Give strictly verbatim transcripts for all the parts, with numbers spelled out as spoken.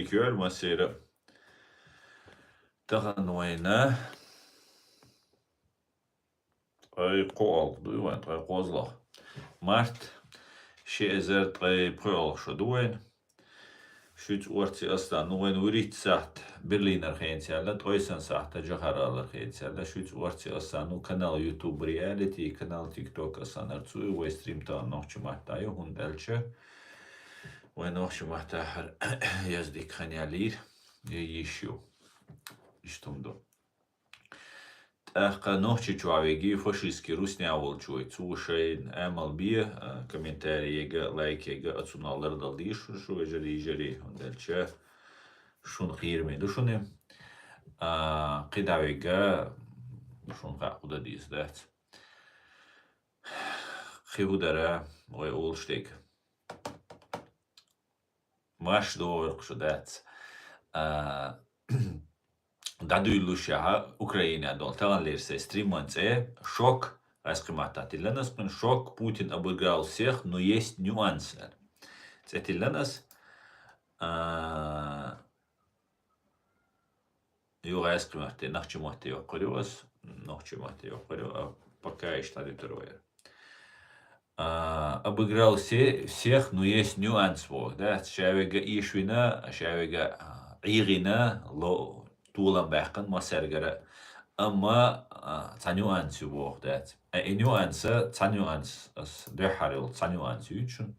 Коьрта массеран а. Тахан вайна ткъе кхоалгӀа ду вайн, ткъе кхоалгӀа. Март, ши эзар ткъе пхоалгӀа шо ду вайн. Шуьца орци астан, ну, вайн вурийтта сахьт Берлинара хенцяьлла, ткъе сан сахьт Джахаралара хенцяьлла, шуьца орци астан, ну, канал YouTube Reality, канал TikTok астан арцуй, вай стрим тахан нохча маттахь ю, хӀунда аьлча вай нохча маттахь хӀара яздик хан ялийра, я йиш ю. Иштта хӀума ду. ТӀаккха нохчи чу веги фашистский русня волчу вай, цу шайн амал бе, а, комментарий ега, лайк ега, а цунах лардал дийш шу, вежарий, йижарий, хӀунда аьлча шун хийраме ду шуни. А, кхидӀа вега, шун хӀа худа дийс дац. Кхи хӀу дара, вай олуш дега. Марш догӀуьркху шу дац. А, дӀадуьйлуш яхьа, Украина долу таханлера сайн стриман цӀе шок, айскхи маттахь тилланас кхуьн шок, Путин обыграл всех, но есть нюанс. ЦӀе тилланас. А, Юха айскхи матте, нахчи матте йоккхур ю ас, нохчи матте йоккхур ю, а пока иштта дитар вайра. А, обыграл все, всех, но есть нюанс, боху, да? Ша вега ийшвина, ша вега, а, ӀийгӀина, ло-, толам баьккхина массаьргара. Амма, а, цхьа нюанс ю, боху, да? А и нюанса, цхьа нюанс, ас дуьххьара йолу цхьа нюанс ю шуна.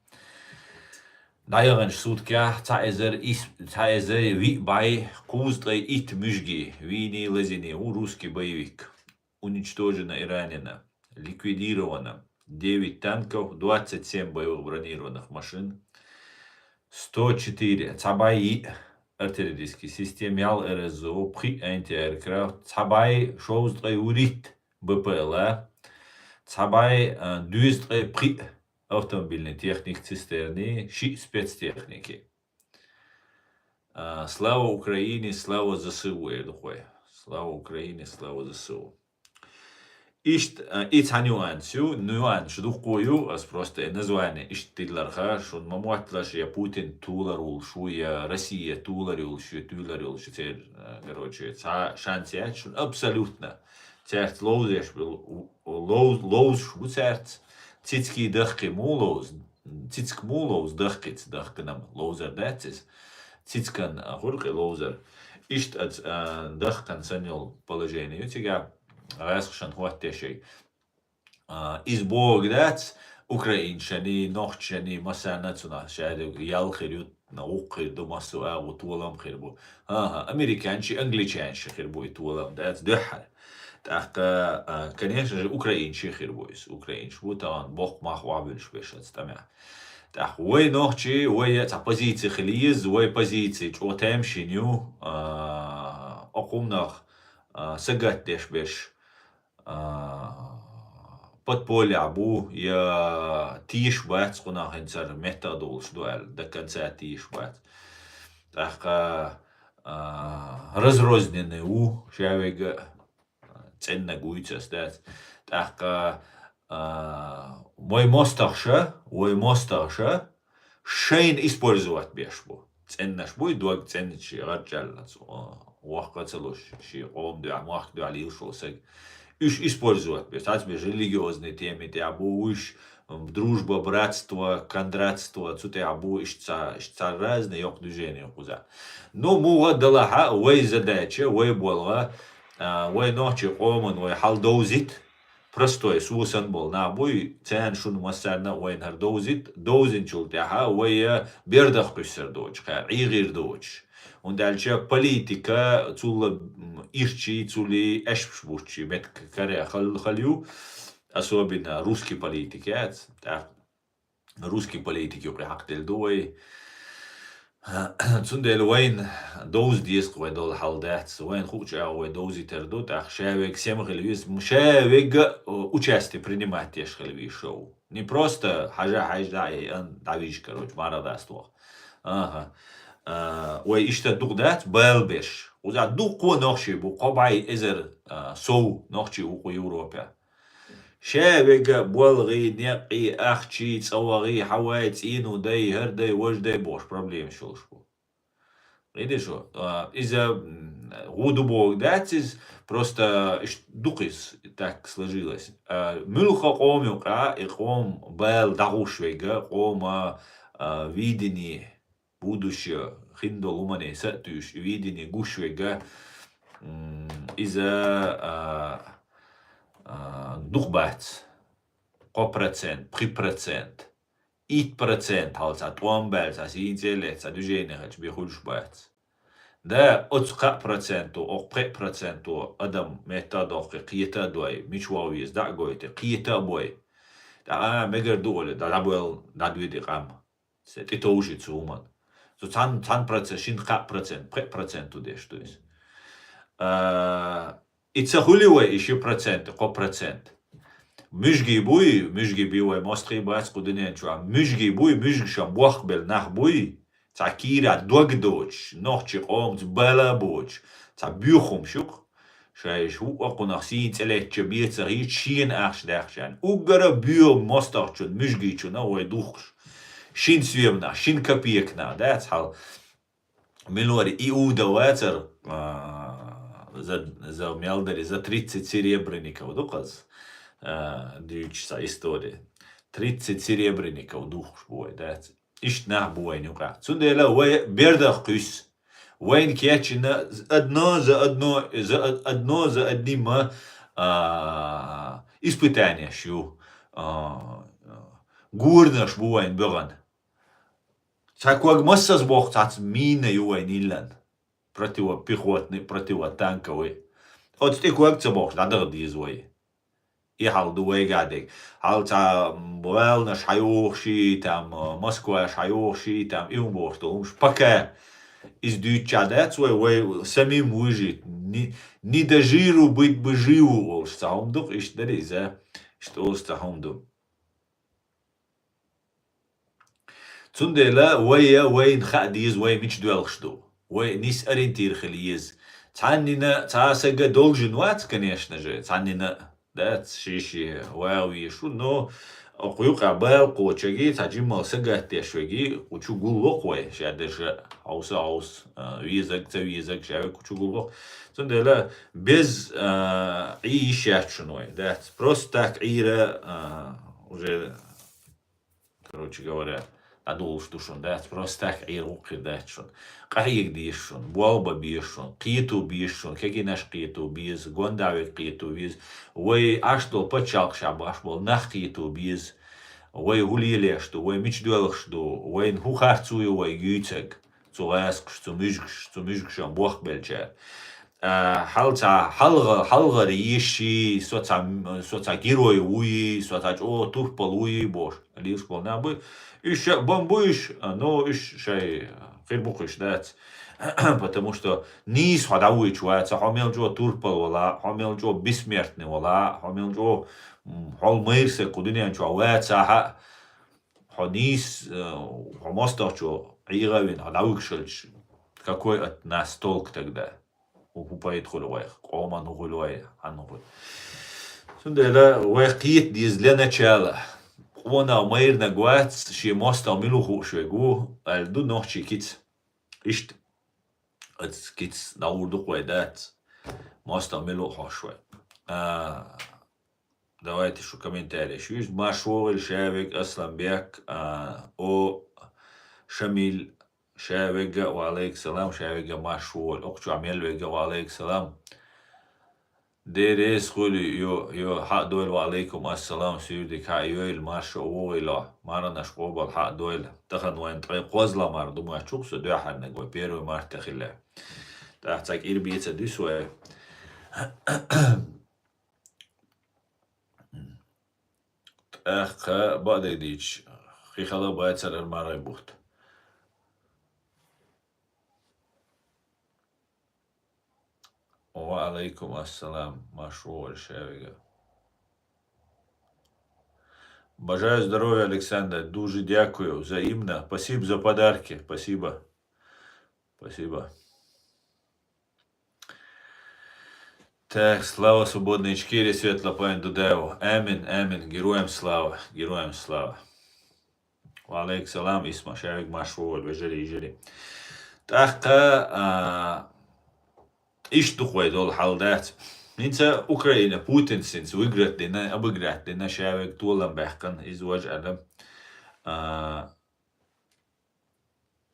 ДӀаяханчу суткехь цхьа эзар ис-, цхьа эзар виъ бӀе кхузткъе итт муьжги, вийний, лазийний ву русский боевик. Уничтожено и ранено. Ликвидировано девять танков, двадцать семь боевых бронированных машин, сто четыре, цхьа бӀе йиъ артиллерийский система, ялх РСЗО, пхиъ антиаэркрафт, цхьа бӀе шовзткъе вуьрхӀитта БПЛА, цхьа бӀе, а, дуьйзткъе пхиъ автомобильный техник цистерни, шиъ спецтехники. А, слава Украине, слава ЗСУ, эр ду хӀой. Слава Украине, слава ЗСУ. Иштта, а, и цхьа нюанс ю, нюанс дуккха ю, ас просто и название иштта тилларха, шуна ма мотталаш, я Путин тулар волуш ву, я Россия тулар йолуш, я туьйлар йолуш, церан, а, короче, цхьа шанс яц шуна абсолютно. Цаьрца ловзеш бу, лов-, ловзуш бу цаьрца. Цицкий дахкхи муха ловза? Цицка муха ловза дахкхица, дахканам ловзар дац иза? Цицкан, а, хуьлу кхин ловзар. Иштта аца, а, дахкан санна йолу положение ю цигахь, гӀаьскхашна хӀоттае шайга. А, иза бохург дац, украинчани, нохчани, массарна а цунах шадерг ял хир ю, на гӀуккха хир ду, массо а агӀо толам хир бу. ХӀан-хӀа, американчи, англичанчи хир бу и толам, дац дуьххьара. ТӀаккха, а, конечно же, украинчи хир бу иза. Украинчи бу тахана боккха мах охьабуьллуш берш аца тӀамехь. ТӀаккха вай нохчи, вай цхьа позици хила еза, вай позици чӀогӀа тамашийна ю, а, окхумнах, а, сагатдеш берш, а, подполехь бу, я тийша бац, кхунах хӀинца меттах долуш ду аьлла, до конца тийша бац. ТӀаккха, а, разрозненный ву, ша вега, а, цӀеннаг вуьйцу ас дац. ТӀаккха, а, вай мостагӀаша, вай мостагӀаша шайна использовать беш бу. ЦӀеннаш буй, дог цӀенначу гӀарчӀаьллац, о, воккха ца луш, шен къоман дуьхьа, мохк дуьхьа лелаш волу саг. Уьш использовать беш. Цхьацца беш религиозный теми тӀехь бу, уьш, м, дружба, братство, кондратство, цу тӀехь бу, иштта ца, иштта ца разный йоккха движение кхуза. Ну, муха далахьа, вай задача, вай болга, а, вай нохчи къоман вай хьал довзит, простой, со санна болу нах буй, царна шуна массарна а вайна хӀара довзит, довзинчул тӀаьхьа вай, э, бердах кхуьссур доцуш, кхара ӀийгӀир доцуш. ХӀунда аьлча политика, цул, м, ирчий, цули аьшпаш буттучий меттиг каре хал-, хала ю, особенно русский политика яц, тӀаккха русский политика юкъе хьакхаделла ду вай. Цундела вайна довза деза вай долу хьал дац. Вайна хуучу агӀо вай довзийтар ду, тӀаккха ша вега сема хила веза, м, ша вега, э, участие принимать деш хила веза шоу. Не просто хьажа, хьажа, дӀа, э, ан, дӀавижа, короче, марха дац тоху. Аха. А, вай иштта дукха дац, бала беш. Уза дуккха нохчий бу, кхо бӀе эзар, а, сов нохчий ву кху Европе. Ша вега болгӀий, некъий, ахчий, цӀа вагӀий, хьавай, цӀийну дай, хӀара дай, важа дай бохуш проблемаш йолуш бу. Видишь, а, иза, м, гӀу ду боху дац иза, просто иш-, дукха иза так сложилось. А, муьлха къома юкъа, и къома бала дӀагӀуш вега, къома, а, видение, будущее, хин долу хӀумане са а туьйсуш, и видение гуш вега, м, иза, а, а, дукха бац. Кхо процент, пхи процент. Итт процент хьал цхьа тӀом баьлла, цхьа сийна цӀе летта, цхьа движение хилча бен хуьлуш бац. Да, оцу кхаа проценто, окху пхеа проценто адам метта а доккхий, кхета а дой, мича ваха веза дӀа а гойтий, кхета а бой. ТӀаккха, а, мегар ду олий, дӀа-, дӀабоьлла, дӀадоьду и къам. Се тӀетовжий цу хӀуманна. Цу цхьана, цхьана процент, шина кхаа процент, пхеа процент ду деш ду иза. А, И ца хуьлу вай и ши процент, кхо процент. Муьжгий буй, муьжгий бий вай мостагӀий бац кху дуьнен чохь. Муьжгий буй, муьжгашан бохк белла нах буй. Цхьа кийра дог доцуш, нохчийн къомаца бала а боцуш, цхьа боьха хӀума шу-кх. Шайша хӀуъа кхунах сийна цӀе летча беца хӀиттачу шена ахча даьхчарна. Уггара боьха мостагӀчун, муьжгийчун а вай духкуш. Шина соьманах, шина копейканах дац хьал. Милора Иуда вацара, а, за, за мел дарий, за тридцать серебряников ду-кх иза, а, дуьйцуш цхьа история. Тридцать серебряников духкуш бу вай, дац. Иштта нах бу вайна юкъахь. Цундела вай бердах кхуьссу. Вайна кечйина одно за одно, за од-, одно за одним, а, испытанеш ю. А, горнаш бу вайна богӀана. Цхьа ког массаза бохку цхьацца мина ю вайна йиллина. Противопехотный, противотанковый. Оцу тӀе ког ца бохуш, дӀадаха деза вай. И хьал ду вайгахь дерг. Хьал цхьа баланаш хьайохуш, там, Москваш хьайохуш, там, и хӀума бохуш долу хӀумаш. Пока иза дуьйцуча дац вай, вай самим выжить. Не, не до жиру быть бы живу олуш цхьа хӀума ду-кх, иштта дара иза. Иштта олуш цхьа хӀума ду. Цундела вай а, вайна хаа деза, вай мича доьлхуш ду. Вай нис ориентир хила еза. Цхьаннина цхьа а сага должен вац, конечно же, цхьаннина а, дац, ши-ши вагӀа везаш ву, но кху юкъа бала кхочург, цхьа жиммал сагатдеш верг, кху чу гулло-кх вай, ша дерша хьовса, хьовса, а, везаг, ца везаг, ша верг кху чу гулло-кх. Цундела без, а, Ӏий йиш яц шуна вай, дац. Просто так Ӏийра, а, уже Короче говоря, дӀадолуш ду шуна, дац, просто так Ӏийр гӀуллакх хир дац шуна. Къахьега деза шуна, болх бан беза шуна, кхето беза шуна, кегийнаш кхето беза, гонда верг кхето беза. Вай Ӏаш долу пачхьалкхашкахь баш болу нах кхето беза. Вай хӀун лелош ду, вай мича доьлхуш ду, вайна хӀун харцо ю вай гуьйцург. Цу гӀаскхаш, цу муьжгаш, цу муьжгашан бохк беллачара. А, хьал цхьа хьалха-, хьалхара йиш йий, со цхьа, со цхьа герой вуй, со цхьа чӀогӀа турпал вуй бохуш, лелаш болу нах буй. Уьш ша бан буй уьш, а, но уьш шай хир бу-кх уьш, дац. Потому что нийса хьо дӀавуьйчу вац, хьо мел чӀогӀа турпал вала, хьо мел чӀогӀа бессмертный вала, хьо мел чӀогӀа, м, хьол майрсаг кху дуьнен чохь вацахьа, хьо нийса, э, хьо мостагӀчо ӀийгӀа а вина, хьо дӀавуьгуш хилча, какой от нас толк тогда? ХӀун, хӀун пайда хуьлу вайх? Къоман хӀун хуьлу вай? Хьан хӀун хуьлу? Цундела вайх кхета деза для начала. Къонах майранаг вац, шен мостагӀа мила ву хууш верг ву, аьлла ду нохчийн кица. Иштта, оцу кица дӀагӀур ду-кх вай, дац. МостагӀа мила ву хууш вай. А, Давайте шу комментарий шу. Марш вогӀийла, ша верг Асланбек, а, о, Шамиль, ша верг а, ва алейкум салам, ша верг а, марш вогӀийла. Окху чохь мел верг а, ва алейкум салам. Деррис хуьлу, йо, йо, хьаъ дойла, ва алейкум ассалам, суьйрдиг хьаъ йойла, марш вогӀийла. Марханаш къобал хьаъ дойла. Тахана вайн ткъе кхозлагӀа марха ду моьттуш-кх со, дуьххьарниг вай первый марта хилла. ТӀаккха цхьа кӀира бен ца дуьсу вай. ТӀаккха бакъдерг дийцича, хи хала бацара мархий бутт. Ва алейкум ассалам, марш вогӀийла, ша верг а. Бажаю здоровья, Александр, дуже дякую, взаимно. Спасибо за подарки, спасибо. Спасибо. Так, слава свободной Ичкерии, светла память Дудаеву. Амин, амин. Героям слава, героям слава. Ва алейкум салам, Исма, ша верг а, марш вогӀийла, вежарий, йижарий. ТӀаккха, а, иштта ду-кх вай долу хьал, дац. ХӀинца Украина, Путинс хӀинца выиграть дина, обыграть дина, ша вега толам баьккхина, иза важа аьлла. А,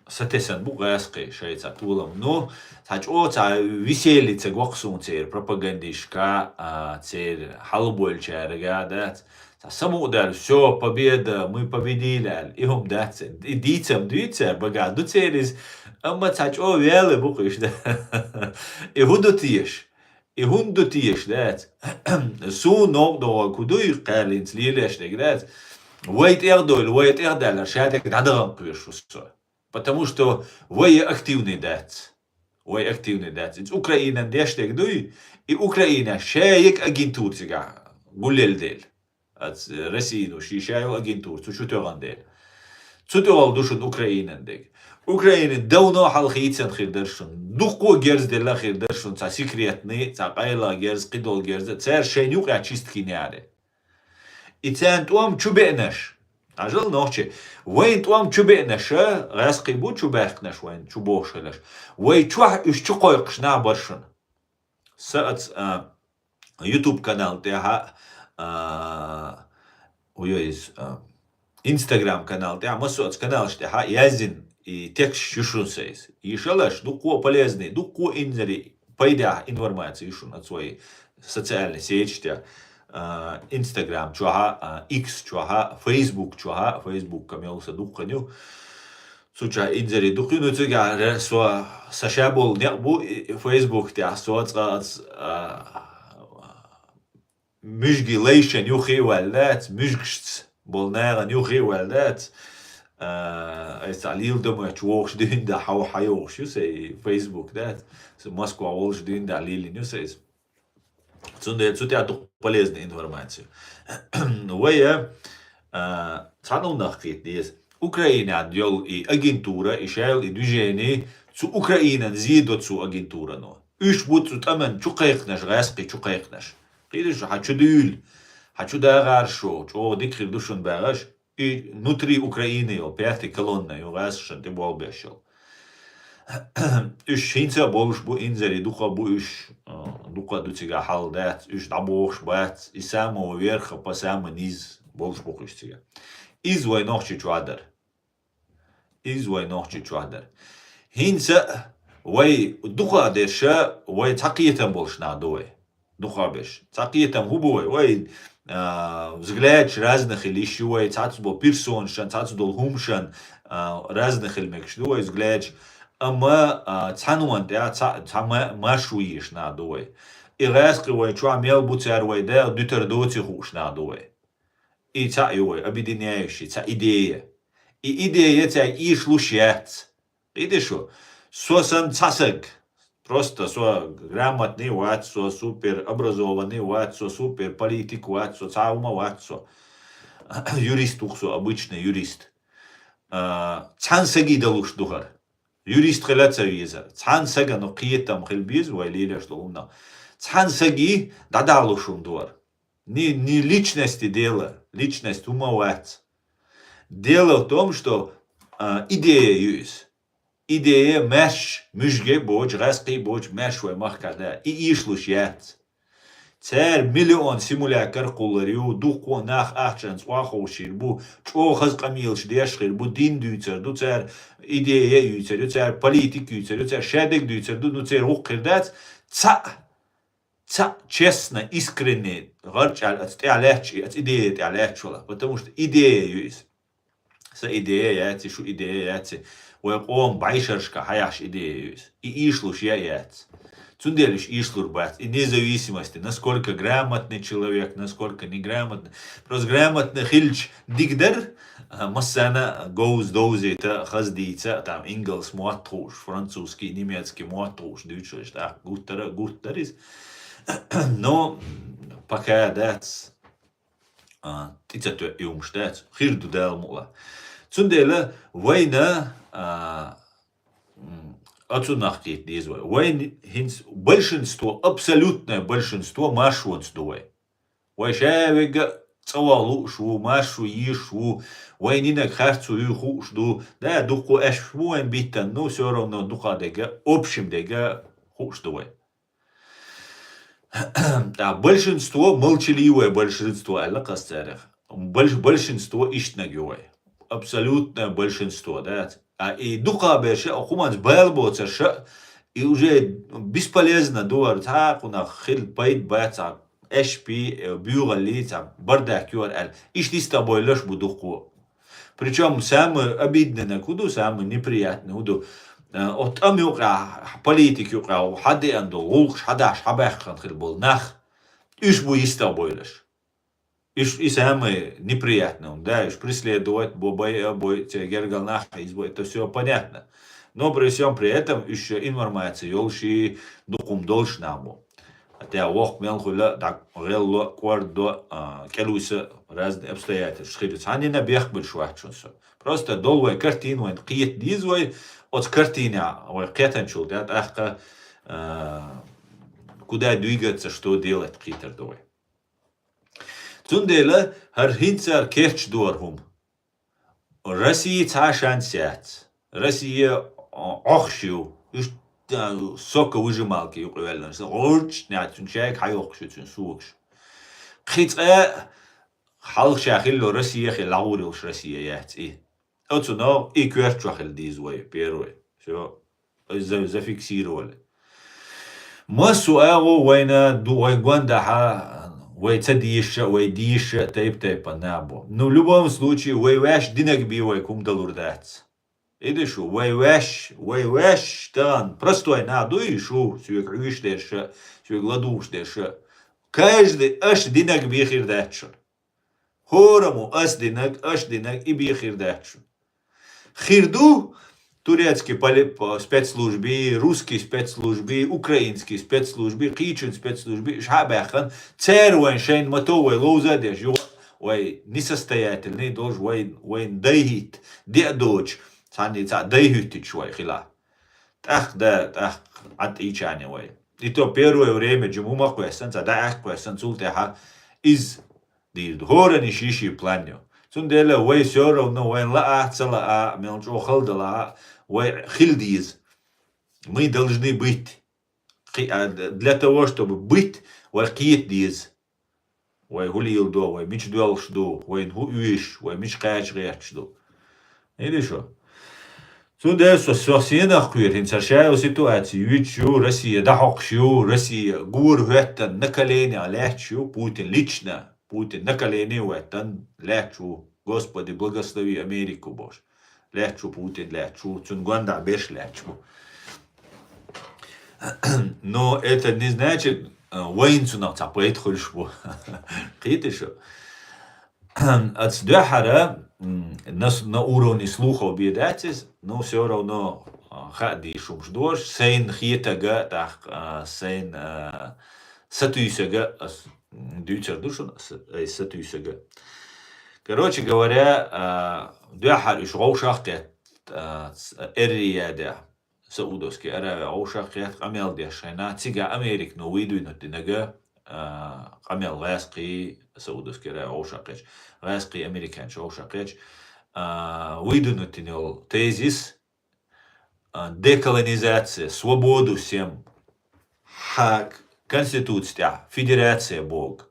сатесна бу гӀаьскхий шайца толам. Ну, цхьа чӀогӀа цхьа веселье ца го-кх суна церан пропагандисташка, а, церан хьалабойлучаьрга, дац. Цхьа самукъадаьлла, всё, победа, мы победили аьлла. И хӀума дац. И дийцам дуьйцу цара, багахь ду церан иза. Амма цхьа чӀогӀа ваьлла бу-кх уьш, да. И хӀун ду теша? И хӀунда ду теша, дац? Суна новкъа догӀург хӀун дуй, кхаьллинца лелаш дерг, дац? Вай тӀехдойла, вай тӀехдаьлла, ша дерг дӀадахана кхоьруш ву со. Потому что вай активный дац. Вай активный дац. Иза Украинан деш дерг дуй, и Украина ша ек агентура цигахь гулъелла дела. Ац Россияно ши ша йолу агентура, цу чу тоьхна дела. Цу тӀехула ду шуна Украинан дерг. Украина давно хьалха хийцина хир дара шуна. Дуккха а герз делла хир дара шуна, цхьа секретный, цхьа къайлаха герз, кхидолу герз. Цара шайна юкъахь чистка йина яра. И царна тӀом чу беанаш. Хьажал нохчи. Вайн тӀом чу беанаш, гӀаьскхий бу чу баьккхинарш вайн, чу бохуш хиларш. Вай чохь уьш чу кхойкхуш нах бара шуна. Са ац, а, YouTube канал тӀехь, а, уйо иза, а, Instagram канал тӀехь, массо ац каналаш тӀехь яздина и тексташ ю шуна сайс. Йишалаш, дуккхо а полезный, дуккхо а инзаре, пайдехь информация ю шуна ац вай социальный сеташ тӀехь. А, Instagram чохь, а, X чохь, Facebook чохь, Facebook-а мел са дуккха ю. Цу чохь инзаре дукха ю, ну, цигахь ре-, со, сан ша болу некъ бу, и, и Facebook тӀехь, со цкъа ац, а, муьжги лайшан юххе а ваьлла дац, муьжгашца болу нахана юххе а ваьлла дац. А, айса лийла дан моьттуш вогӀуш дуьйна да, хьо-, хьан йогӀуш ю сай Facebook, дац? Со Москва волуш дуьйна да, лийлина ю сайс. Цундела цу тӀехь дукха полезная информация. Вай, а, цхьана хӀуманах кхета деза. Украинан йолу и агентура, и шайла и движение, цу Украинан зе до цу агентурано. Уьш бу цу тӀаман чу кхайкхинарш, гӀаьскхий чу кхайкхинарш. Кхийдаш хьан чу дуьйла, хьан чу дагӀараш шо, чӀогӀа дика хир ду шуна багӀаш. И внутри Украины йолу, пятая колонна йолу гӀаьскхашна тӀе болх беш йолу. Уьш хӀинца а болуш бу, инзаре дукха бу уьш, а, дукха ду цигахь хьал дац, уьш дӀабохуш бац, и самого верха по самый низ болуш бу-кх уьш цигахь. Иза вай нохчи чохь дара. Иза вай нохчи чохь дара. ХӀинца а вай дукха а дерш, вай цхьа кхетам болуш нах ду вай. Дукха берш. Цхьа кхетам хӀун бу вай? Вай, а, взглядаш разный хила йиш ю вай, цхьацца болу персонашан, цхьацца долу хӀуманашан, а, разный хила мегаш ду вай взглядаш. Амма, а, цхьана ван тӀехь цхьа, цхьа ма-, марш ву езаш нах ду вай. И гӀаьскхи вай чохь мел бу цара вай дагӀа дуьтар доций хууш нах ду вай. И цхьаъ ю вай, объединяющий, цхьа идея. И идея цаьрга ийшалуш яц. Кхийдаш шу? Со санна цхьа саг. Просто со грамотный вац, со супер образованный вац, со супер политик вац, со цхьа хӀума вац со. Юрист ву-кх со, обычный юрист. А, цхьана саги далуш ду хӀара. Юрист хила а ца везара. Цхьана сагана кхетам хила беза, вай лелаш долу хӀуманах. Цхьана саги дӀадалуш хӀума ду хӀара. Не, не личности дело, личность хӀума вац. Дело в том, что, а, идея ю иза. Идея маьрша, муьжге а боцуш, гӀаьскхий а боцуш, маьрша вай махкахь да. И ийшалуш яц. Цара миллион симулятор кхуллур ю, дуккха а нах ахчанца охьаховшийр бу, чӀогӀа хаза къамелаш деш хир бу, дин дуьйцур ду цара, идея а юьйцур ю цара, политика юьйцур ю цара, шадерг дуьйцур ду, ну церан гӀуллакх хир дац. Цхьаъ, цхьаъ честно, искренне, гӀарчӀ аьлла, аца тӀехь лаьтташ, и аца идея тӀехь лаьтташ вала, потому что идея ю иза. Сан идея яц и, шу идея яц и. Вай къоман бӀешерашка хьаяхьаш идея ю иза. И ийшалуш я а яц. Цундела уьш ийшалур бац. И независимости, насколько грамотный человек, насколько неграмотный. Просто грамотный хилча дика дара, а, массарна говза довзийта, хаза дийца, там, ингалс мотт хууш, французский, немецкий мотт хууш дуьйцуш, тӀаккха гуттара а гуттара иза. Но пока дац. А, тӀе ца тоьа и хӀумаш дац, хир ду Дала мукъалахь. Цундела вайна, а, м, оцунах кхета деза вай. Вайна хӀинца большинство, абсолютное большинство маршонца ду вай. Вай ша вега цӀа ваха лууш ву, маршо йийш ву, вай нинаг харцо ю хууш ду. Да, дуккха аьшпаш бу вайн биттан, ну, всё равно дукха дега, общем дега хууш ду вай. ТӀаккха большинство, молчаливое большинство аьлла кхас царех. Больш-, большинство иштнаг ю вай. Абсолютное большинство, да. А и дукха берш а, хӀуманца бала боцарш а, и уже бесполезно ду вар, цхьа кхунах хила пайда бац, цхьа аьшпи, э, буьйгӀалли, цхьа бардак ю вар аьлла. Иштта йиста бойлаш бу дуккха. Причём самый обидный хӀу ду, самый неприятный хӀу ду. Э, оцу тӀам юкъахь, политик юкъахь, хьадеана долу гӀуллакхаш хьадахьаш хьабаьккхина хила болу нах, уьш бу йиста бойлаш. Уьш и самый неприятный хӀу, да, уьш преследовать бо, бай а бой, церан гергал нах а хьийзабо, это всё понятно. Но при всём при этом уьш информация йолуш и дукха хӀума долуш нах бу. ХӀаьта воккха мел хуьлу, дӀа гӀелло, кӀордо, а, кӀелуьйса, разные обстоятельства хир ю. Цхьаннена бехк буьлуш вац шуна со. Просто долу вай картина вайн кхета деза вай, оцу картинехь вай кхетанчул тӀе тӀаккха, а, куда двигаться, что делать, кхетар ду вай. Цундела хӀара хӀинца кечдора хӀума. Россия цхьа а шанс яц. Россия, а, Ӏохуш ю. Уьш, а, соковыжималка юкъа ваьлла. ГӀурччу нехь цуьнан шайга хьайоккхуш ю цуьнан согаш. Кхин цкъа а хьалха ша хилла Россия хилла, дӀагӀур йолуш Россия яц и. Оцунах и коьрта чохь хила деза вай, первый. Всё. За-, зафиксировали. Массо а агӀо вайна ду, вай гондахьа, вай ца дезаш а, вай дезаш а, тайп-тайпана набо. Ну, в любом случае, вай ваьш динаг бен вай хӀума далур дац. Иди шу, вай ваьш, вай ваьш, тан, простой нах дуй шу, соьга хьуьйш дерш а, соьга ладугӀуш дерш а. Каждый аша динаг бен хир дац шуна. ХӀораммо ас динаг, аш динаг, и бен хир дац шуна. Хир ду турецкий поли-, по-, спецслужби, русский спецслужби, украинский спецслужби, кхечун спецслужби, уьш хьа а баьххана, цара вайн шайна мато вай ловза а деш, юха вай несостоятельный долуш, вайн, вайн дайхӀитта, деа доцуш, цхьанний цхьаъ дайхӀуьттуьйтуш вай хила. ТӀаккха да, тӀаккха Ӏад ийчане вай. И то первое время жима хӀума кхоьссина, цхьа даьӀахк кхоьссина, цул тӀаьхьа иза дийр ду. ХӀоранна ший-ший план ю. Цундела вай всё равно вайн лаа, ца лаа, мел чӀогӀа хала дала, вай хила деза. Мы должны быть. Кхи-, а, для того, чтобы быть, вай кхета деза. Вай хӀу леладо, вай мича доьлхуш ду, вайна хӀу оьшу, вай мича кхача гӀерташ ду. Иди шу. Цундела со, со сенах кхоьру, хӀинца ша йолу ситуаци юьйцуш ю, Россия дӀахьокхуш ю, Россия гора хӀоьттина на коленях лаьтташ ю, Путин лично, Путин на колени хӀоьттина лаьтташ ву, Господи, благослови Америку бохуш. Лаьтташ ву Путин, лаьтташ ву, цуьнан гондахь берш лаьтташ бу. Но это не значит, а, вайна цунах цхьа пайда хуьлуш бу. Кхетий шу? Аца дуьххьара, м, на с-, на уровне слухов бен дац иза, но всё равно, а, хаа дийш хӀумаш дош, сайна хетарг, тӀаккха, а, сайна, а, сатуьйсург, ас, м, дуьйцур ду шуна, ас, ай, сатуьйсург. Короче говоря, а, дуьххьара уьш вовшах кхетта, а, ц-, Эр-Риядехь. Саудовский Аравия вовшах кхетта къамел деш хенахь, цига Американо выдвинуть динарг, а, къамел гӀаьскхий, Саудовский Аравия вовшах кхетча, гӀаьскхий американчу вовшах кхетча, а, выдвинуть дина йолу тезис, а, деколонизация, свободу всем. Хьа конституци тӀехь федерация боху.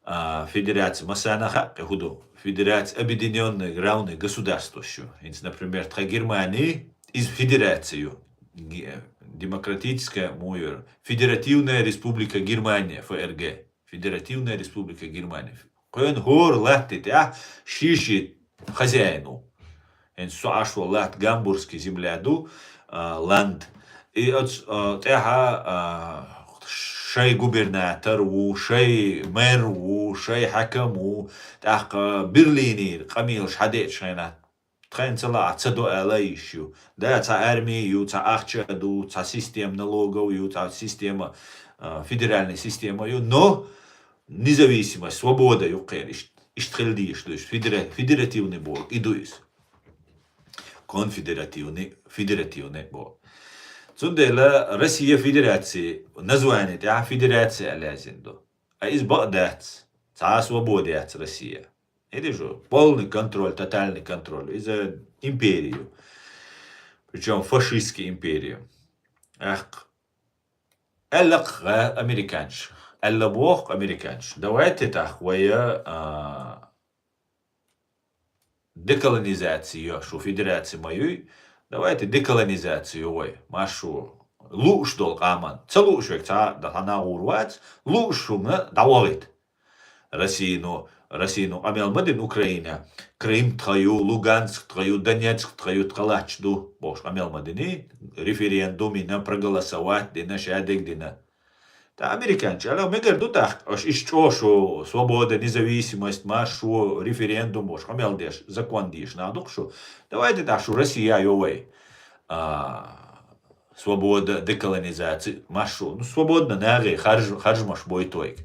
А, федерация, массарна хаьа кхин хӀу ду. Федерация объединённых равных государстваш ю. ХӀинца, например, тхан Германи, иза федерация ю. Ге-, демократическая, муйр, Федеративная Республика Германия, Ф Р Г. Федеративная Республика Германия. Кхуьнан хӀора латта тӀехь ши-ши хозяин ву. ХӀинца со Ӏаш волу латта Гамбургский земля ду, а, ланд. И оцу, а, тӀаьхьа, а, шай губернатор ву, шай мэр ву, шай хьаькам ву, тӀаккха Берлинера къамелаш хьадеачу хенахь, тхайна ца лаахь ца до ала йиш ю. Да, цхьа арми ю, цхьа ахча ду, цхьа система налогов ю, цхьа система, а, федеральная система ю, но независимость, свобода ю кхеран, ишт-, иштта хила дийш ду, иштта федера-, федеративный боху, и ду иза. Конфедеративный, федеративный боху. Цундела Россия Федерация, название тӀехь федерация аьлла яздина ду. А иза бакъ дац. Цхьа свобода яц Россия. Видишь, полный контроль, тотальный контроль. Иза империю. Причём фашистский империю. Эх, Аьлла-кх американцаша. Аьлла боху-кх американцаша. Давайте тӀаккха вай, а, деколонизацию, шу федерация ма юй. Давайте деколонизацию вай. Ма шу лууш долу къаман. Ца лууш верг цхьа а дӀа хьанагӀур вац. Лууш хӀумана дӀавахийта. Россияно, Россияно къамел ма дина Украина, Крым тхан ю, Луганск тхан ю, Донецк тхан ю, тхан латташ ду, бохуш къамел ма дина, референдум йина, проголосовать дина, шадерг дина. ТӀаккха американцаша аьлла, мегар ду тӀаккха, аша иштта чӀогӀа шу свобода, независимость, маршо, референдум бохуш къамел деш, закон деш нах ду-кх шу. Давайте тӀаккха шу Россия йо вай. А, свобода, деколонизация, маршо. Ну, свободно нахе харж-, харжамаш бойту вайга.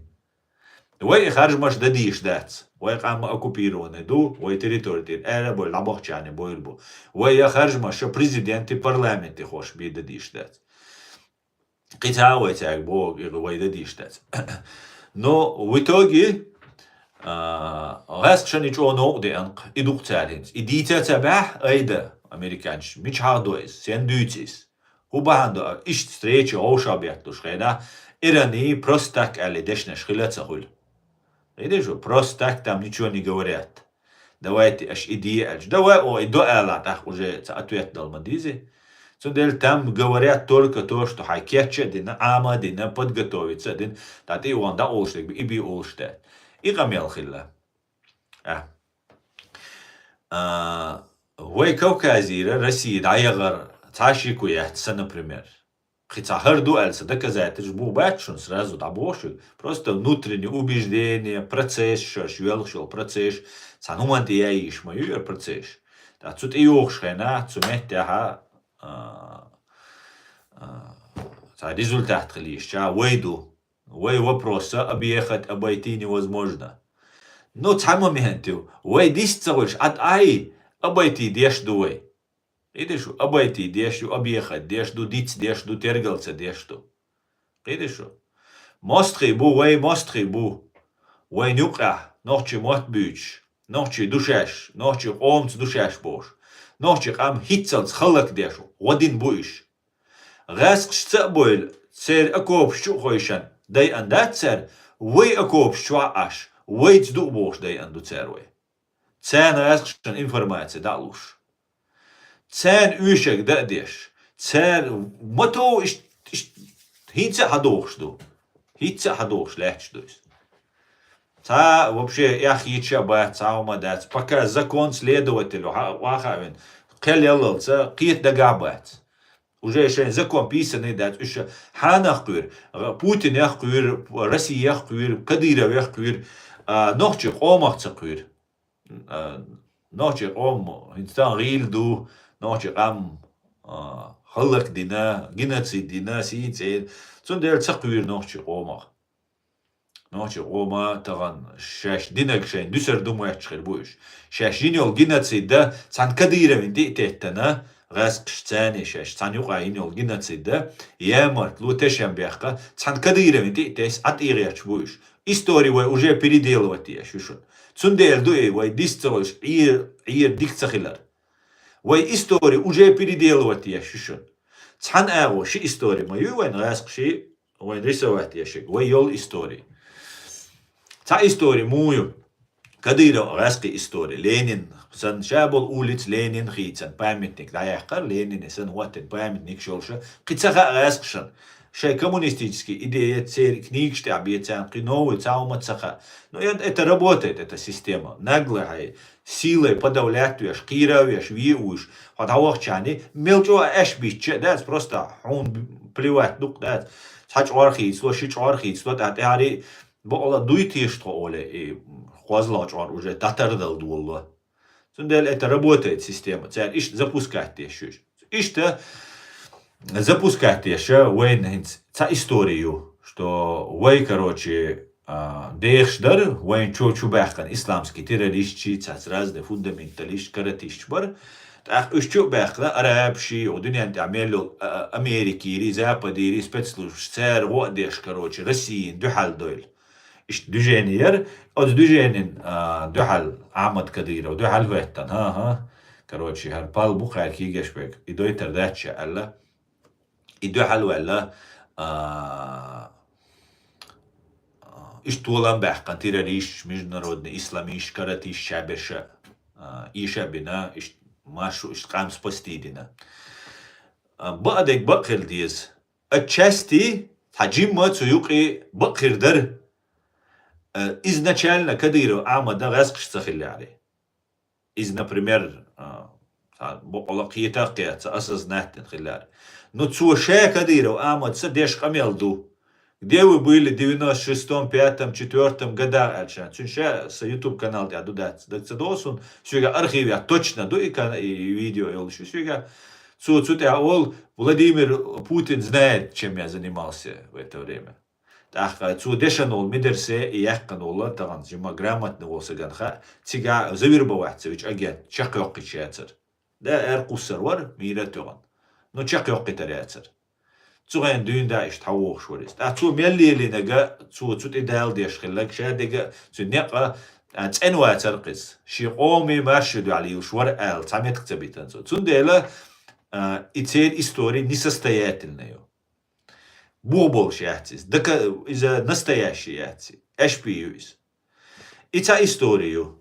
Вай и харжамаш дан дийш дац. Вай къам оккупированный ду, вай территори тӀера аьрра а бовла, дӀабахчарна бойла бу. Вай я харжамаш, ша президенти, парламенти хӀорш бе дан дийш дац. Кхин цхьа а вай цаьрга боху, и вай дан дийш дац. Но в итоге, а, гӀаьскшан и чӀогӀа новкъа деана-кх, и ду-кх цара хӀинца. И дийца ца баьхьа, айда, американцаша, мича хьахдо иза, сен дуьйцу иза? ХӀун бахьана ду, иштта встреча вовшах бетталуш хенахь, Иране просто так аьлла дешнаш хила а ца хуьлу. Видишь, просто так там ничего не говорят. Давайте аша и де аьлча. Давай, о, и до аьлла, тӀаккха уже ца ответ дала ма дийзи. Цундела там говорят только то, что хьайн кечъян а дина, Ӏама а дина, подготовиться а дина, тӀаккха тӀе а вахана дӀаолуш дерг бу, и бе олуш дац. И къамел хилла. А. А, вай Кавказера Россия дӀаяхар цхьа шеко яц сан, например. Кхин цхьа хӀара ду аьлла сан доказательств бух бац шуна, сразу дӀабоху шуьга. Просто внутреннее убеждение, процесс, шаьш йоьлхуш йолу процесс, цхьана хӀуманна тӀе яйийш ма ю яра процесс. ТӀаккха цу тӀе йохуш хенахь, цу меттехь, а, а, цхьа результат хила йиш яц, вай ду. Вай вопроса объехать, обойти невозможно. Ну, цхьа момент ю. Вай дист ца хуьлуш, Ӏад ай, обойти деш ду вай. Кхийтий шу, обойти деш ю, объехать деш ду, диц деш ду, тергал ца деш ду. Кхийтий шу? МостагӀий бу, вай мостагӀий бу. Вайна юкъахь нохчий мотт буьйцуш, нохчий ду шаьш, нохчий къомаца ду шаьш бохуш, нохчий къам хӀинццалц хӀаллакдеш, гӀо дина бу уьш. ГӀаьскхашца а бевлла, церан окопаш чу а хойшина дайъина дац цара, вай окопаш чохь а Ӏаш, вайца ду а бохуш дайъина ду цара вай. Царна гӀаьскхашна информаци дӀа а луш. Царна оьшург дан а деш. Цара ма тов иш-, иш-, хӀинца а хьадохуш ду. ХӀинца а хьадохуш лаьтташ ду иза. Цхьа вообще эхь хеташ а бац, цхьа хӀума дац. Пока закон следователю хьа-, ваха а вина, кхел яллалца кхета дагахь а бац. Уже шайн закон писанный дац. Уьш хьанах кхуьйр? Путинех кхуьйр, Россиех кхуьйр, Кадыровех кхуьйр, а, нохчий къомах ца кхуьйр. А, нохчий къом хӀинца тахана гӀийла ду, нохчий къам, а, хӀаллакдина, геноцид дина, сий цӀена. Цундела ца кхуьйра нохчий къомах. Нохчий къома тахана шаьш динарг шайна дуьсур ду моьттуш хир бу уьш. Шаьш йина йолу геноцид дан цхьана Кадыровна тӀе а теттана, гӀаьскхаш царний шаьш цхьана юкъа йина йолу геноцид дан, ямартло, тешам бехка, цхьана Кадыровна тӀе а тесна, Ӏа тӀегӀерташ бу уьш. Истори вай уже переделывать еш ю шуна. Цундела ду и вай дист ца хуьлуш, Ӏер, Ӏер дика ца хилар. Вай истори уже переделывать еш ю шуна. Цхьана агӀо ши истори ма ю вайн гӀаьскхаший, вайн рисовать ешиг, вай йолу истори. Цхьа истори муха ю? Кадыров гӀаьскхи истори. Ленин, сан ша болу улица Ленин хийцан памятник дӀаяьккхар, Ленин сан хӀоттина памятник шолша. Кхин ца хаьа гӀаьскхашан. Шайн коммунистический идея церан книгаш тӀехь бен царна кхин новый цхьа хӀума ца хаьа. Ну, это, это работает, эта система. Нагло хьай, силой подавлять веш, кхийра веш, ве а вуьйш, хьо дӀавахчарний, мел чӀогӀа аьшпичча а дац, просто хьуна плевать дукха дац. Цхьа чкъор хийцало, ши чкъор хийцало, тӀаьхьа тӀаьхьарий, бакъала дуй теша тхо оле, и кхозлагӀа чкъор уже дӀатардала долало. Цундела это работает система. Цара иштта запускать деш ю. Иштта запускать деша вайна хӀинца цхьа истори ю, что вай, короче, а, дехаш дара, вайна чу, чу баьхкина исламский террористчий, цац разный фундаменталист, каратистча бара. ТӀаккха уьш чу а баьхкина арабаший, о, дуьнен тӀехь мел йолу, а, Америкийрий, Западийрий, спецслужбаш, цара гӀо а деш, короче, Россияна дуьхьал дойла. Иштта движени яр, оцу движенин, а, дуьхьал Ахьмад Кадыров, дуьхьал хӀоьттан, хӀа-хӀа. Короче, хӀара пал бу кхаьркий гешбек, и дойтар дац ша аьлла. И дуьхьал ваьлла, а, а, иштта толам баьккхина террористаш, международный исламисташ, каратисташ, ша берша, а, иша а бина, иштта маршу, иштта къам спасти дина. А, баъдерг бакъ хила деза. Отчасти цхьа жимма цу юкъе бакъ хир дара. Э, изначально Кадыров Ахьмада гӀаьскхаш ца хиллари. Из, например, а, цхьа бокъала кхета а кхета, ца осознать дина хиллари. Но цо ша Кадыров Ахьмад ца деш къамел ду. Где вы были в девяносто шестом, пятом, четвёртом годах, аьлча. Цуьнан ша са YouTube канал тӀехь ду дац. Даг ца догӀу суна, соьга архивехь точно ду и кан-, и видео йолуш ю соьга. Цо цу тӀехь олу, Владимир Путин знает, чем я занимался в это время. ТӀаккха цо дешан волу Мидерсе и яьккхина волу тахана жима грамотный волу сагана хаьа, цигахь завербовать ца вича агент чекхйоккхуьйтуш яцара. Да, эр кхуссар вара, мийра а тоьгӀна. Ну, чекхйоккхуьйтур яцара. Цу хенахь дуьйна да иштта хьан вохуш вара иза. ТӀаккха цо мел лелийнарг, цо цу тӀе дала деш хилларг, ша дерг а, цуьнан некъ а, а, цӀена вацара кхуза. Шен къоман маршо дуьхьал йолуш вара аьлла, цхьа меттиг ца битина цо. Цундела, а, и церан истори несостоятельна ю. Бух болуш яц иза. Дака-, иза настоящий яц. Эшпи ю иза. И цхьа истори ю.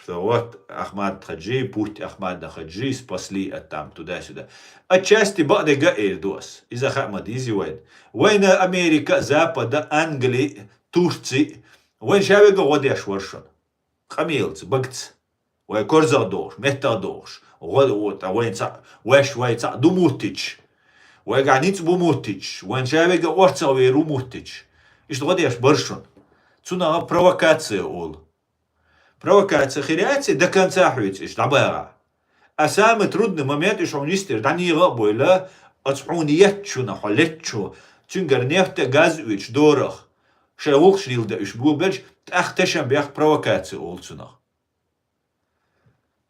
Что вот Ахмад Хаджи, путь Ахмада Хаджи спасли от там туда-сюда. Отчасти бакъдерг а эр ду ас. Иза хаа ма дийзи вайна. Вайна Америка, Запада, Англи, Турци, вайн ша вега гӀо деш вара шуна. Къамелца, багца. Вай корзагӀ дохуш, меттах дохуш, гӀо-, гӀо-, тӀа вайн цхьаъ, ваьш вай цхьаъ ду муттича, вайгахь ницкъ бу муттича, вайн ша вега орцах вер ву муттича. Иштта гӀо деш бара шуна. Цунах провокация олу. Провокация хир яц и, до конца хьоьца иштта дӀабагӀахь. А самый трудный момент уьш хьуна йистера дӀанийгӀа а бойла, оцу хьуна еттачунна, хьо леттачо, цуьнгара нефть а, газ а оьцуш дорах, шайн гӀуллакхаш леладан уьш болабелча, тӀаккха тешан бех провокация олу цунах.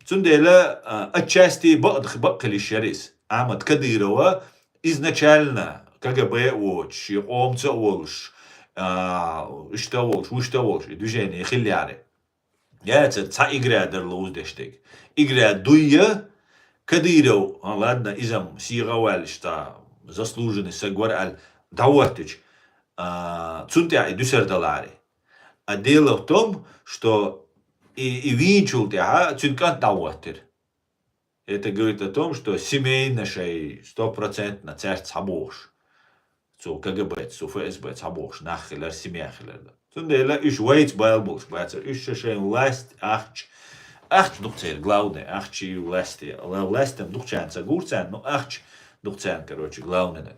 Цундела, а, отчасти бакъ-, бакъ хила йиш яра иза. Ахьмад Кадырова изначально КГБ а воцуш, шен къомца а волуш, а, иштта а волуш, вуьшта а волуш, и движение хиллари. Яцара цхьа игра дара ловза деш дерг. Игра дуй я, Кадыров, а, ладно, иза-м сийгӀа а ваьлла, иштта заслуженный саг вара аьлла, дӀахӀоттича, а, цунна тӀехь и дуьсар далари. А дело в том, что и, и вийначул тӀаьхьа цуьнан кӀант дӀахӀоттира. Это говорит о том, что семейно шайн стопроцентно цаьрца схьабохуш. Цу КГБ-ца, цу ФСБ-ца схьабохуш нах хилар, семья хилар дан. Цундела уьш вайца бала болуш бацара. Уьш ша шайн власть ахча, ахча ду-кх церан главное, ахча и власть. Ла-, власть-м ду-кх царна, ца гур царна, но ахча ду-кх царна, короче, главное.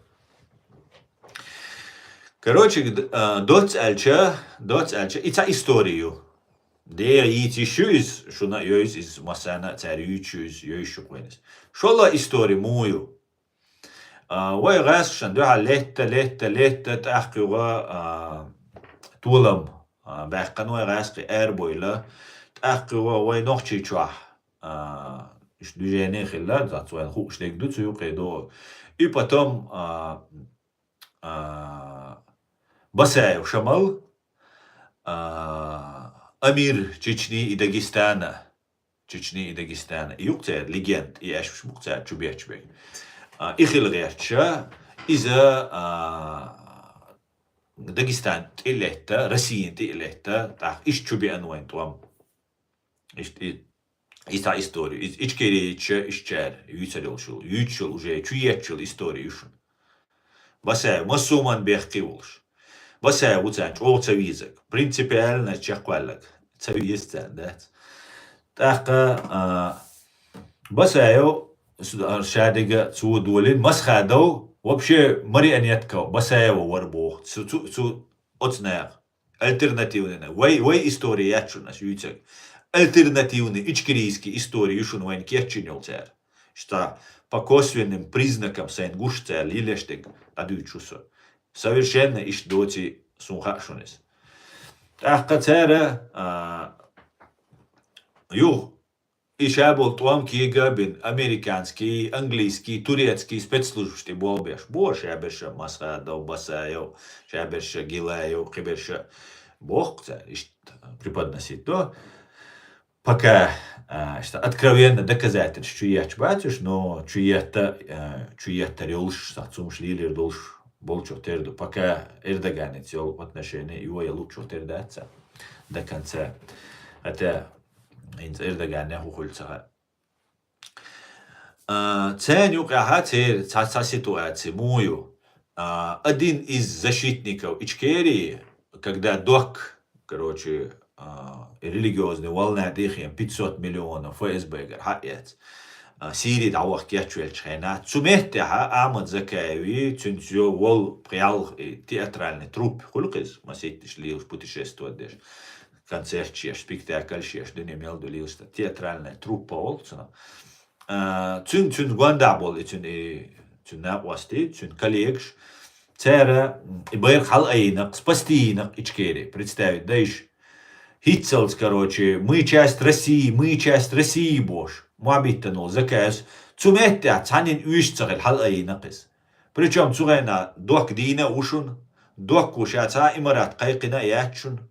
Короче, д-, а, доцца аьлча, доцца аьлча, и цхьа истори ю. Де йийца йиш ю иза, шуна а йойза иза, массарна а цара юьйцуш ю иза, йойза шу кхуьнас. ШолгӀа истори муха ю? А, вай гӀаьскхашна дуьхьал летта, летта, летта, тӀаккха юха, а, толам, а, баьккхина вай гӀаьскхий, арабойла. ТӀаккха юха вай Нохчийчохь, а, иштта движение хилла, зац вайна хууш дерг ду цу юкъе догӀу. И потом, а, а, Басаев Шамал, а, Амир Чечни и Дагестана. Чечни и Дагестана. И ю-кх церан легенд, и аьшпаш бу-кх цара чу бечберг. А, и хила гӀерташ, иза, а, Дагестан тӀе а летта, Россиян тӀе а летта, тӀаккха иштта чу беана вайн тӀом. Иштта и, и цхьа истори ю. Иза Ичкерийча, ишчара юьйцур йолуш йолу, юьйцуш йолу, уже чу етташ йолу истори ю шуна. Басаев, массо а ман бехке волуш. Басаев ву царна чӀогӀа ца везарг. Принципиально чекхваьлларг. Ца веза царна, дац. ТӀаккха, а, Басаев, с-, а, ша дерг а цо долийна, Масхадов вообще марионетка Басаева вара боху. Цу, цу, цу оцу наха. Альтернативный. Вай, вай истори яц шуна ас юьйцург. Альтернативный, ичкерийский истори ю шуна вайна кечйина йолу цара. Иштта по косвенным признакам сайна гуш цара лелош дерг дӀадуьйцуш ву со. Совершенно иштта доций суна хаьа шуна иза. ТӀаккха цара, а, юха и ша болу тӀом кега а бина, американский, английский, турецкий спецслужбаш тӀе болх беш. Бо ша берш а Масхадов, Басаев, ша берш а Гилаев, кхиберш а. Боху цара, иштта преподносить до. Пока, а, иштта откровенно доказательств чу етташ бацаш, но чу етта, а, чу еттар йолуш, сахцумаш лелийр долуш болчух тера ду. Пока Эрдоганица йолу отношение, йо я лучух тера дац цара до конца. Хотя, хӀинца Эрдоганехь хӀу хуьлу ца хаьа. А, церан юкъехьа церан цхьа, цхьа ситуация муха ю? А, один из защитников Ичкерии, когда док, короче, а, религиозный волна тӀехьа пятьсот миллионов ФСБ-гара хьаэц, а, Сири дӀаваха кечвеллачу хенахь, цу меттехьа Ахьмад Закаеви, цуьнца йо волу пхьалха и театральный труппа хуьлу кхиза, масийтта лелаш путешествовать деш, концерташ еш, спектакльш еш, дуьне мел ду лелаш, театральная труппа олу цунах. А, цуьнан, цуьнан гондахь болу и цуьнан, и цуьнан накъостий, цуьнан коллегаш, цара, м, и байракх хьалаайина-кх, спасти йина-кх Ичкери, представить дай иш. ХӀинццалц, короче, мы часть России, мы часть России бохуш, мохь биттина волу Закаевс, цу меттехь цхьаннан оьшуш ца хилла хьалаайина-кх иза. Причём цу хенахь док дийна а ву шуна, доккха ша цхьа а имарат кхайкхина а яц шуна.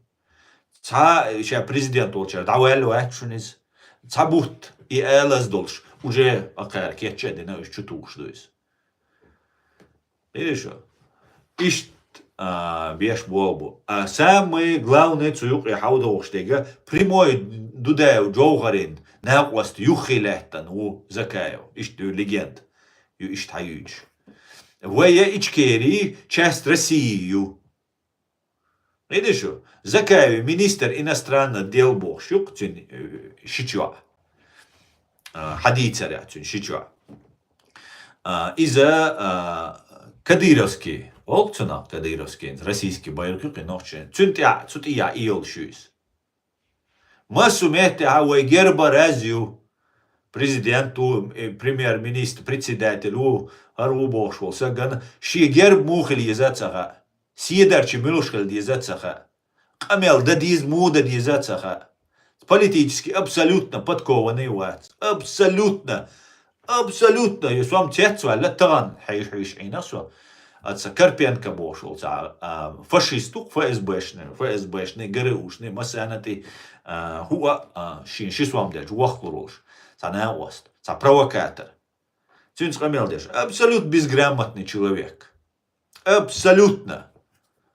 Цхьа ша президент волчара дӀаваьлла вац шуна иза. Цхьа бутт и алаз долуш, уже акхара кечъян дина, уьш чу тухуш ду иза. Видишь? Иштта, а, беш болу бу. А самый главный цу юкъе хьовдохуш дерг прямой Дудаев Джовхарин накъост юххе лаьттана ву Закаев. Иштта ю легенда. Ю иштта хьаюьйцуш. Вай я Ичкери часть России ю. Видишь, Закаеви министр иностранных дел бохуш ю-кх цуьнан, э, шича йоӀ. А, хьадийцарехь цуьнан шича йоӀ. А, иза, а, кадыровский, олу цунах кадыровский, российский байракх ю кхин нохчийн. Цуьнан тӀехь, цу тӀехь и йолуш ю иза. Массо меттехьа вай герба раз ю. Президент ву, э, премьер-министр, председатель ву, хӀара ву бохуш волу сагана, шен герба муха хила еза а ца хаьа. Седарчий муьлш хила деза а ца хаьа. Къамел дан деза, муха дан деза а ца хаьа. Политически абсолютно подкованный вац. Абсолютно. Абсолютно. И сом цецваьлла тахана хьийш-хьийш Ӏийна со. Аца Карпенко бохуш волу цхьа, а, фашист ву-кх ФСБшный, ФСБшный, ГРУшный, массанна тӀе, а, хӀуъа, а, шен ши сом делча вохлур волуш. Цхьа накъост, цхьа провокатор. Цуьнца къамел деш. Абсолютно безграмотный человек. Абсолютно.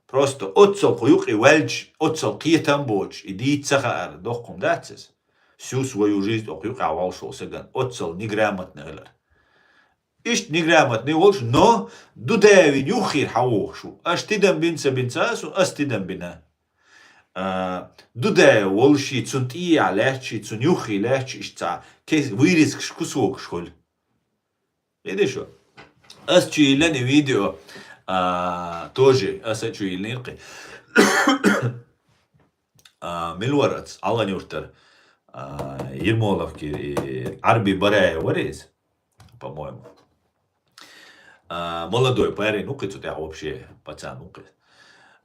Просто оццал кху юкъе ваьлча, оццал кхетам боцуш, и дийца ца хаар, доккха хӀума дац иза. Всю свою жизнь окху юкъехь волуш волу сагана, оццал неграмотный хилар. Иштта неграмотный волуш, но Дудаевин юххера хьан вохуш ву. Аша тидам бина ца бина ца а, ас тидам бина. А, Дудаев волуш и цунна тӀехьа лаьтташ, и цунна юххе лаьтташ, иштта цхьа кес-, вырезкаш, кусокаш хуьлу. Видишь? Ас чу йиллина и видео, а, тоже аса чу йиллина кхин. А, мила вара аца, Алан-Юртара, а, Ермоловки и Арби Бараев вара иза, по-моему. А, молодой парень ву кхин цу тӀехь вообще, пацан ву кхин.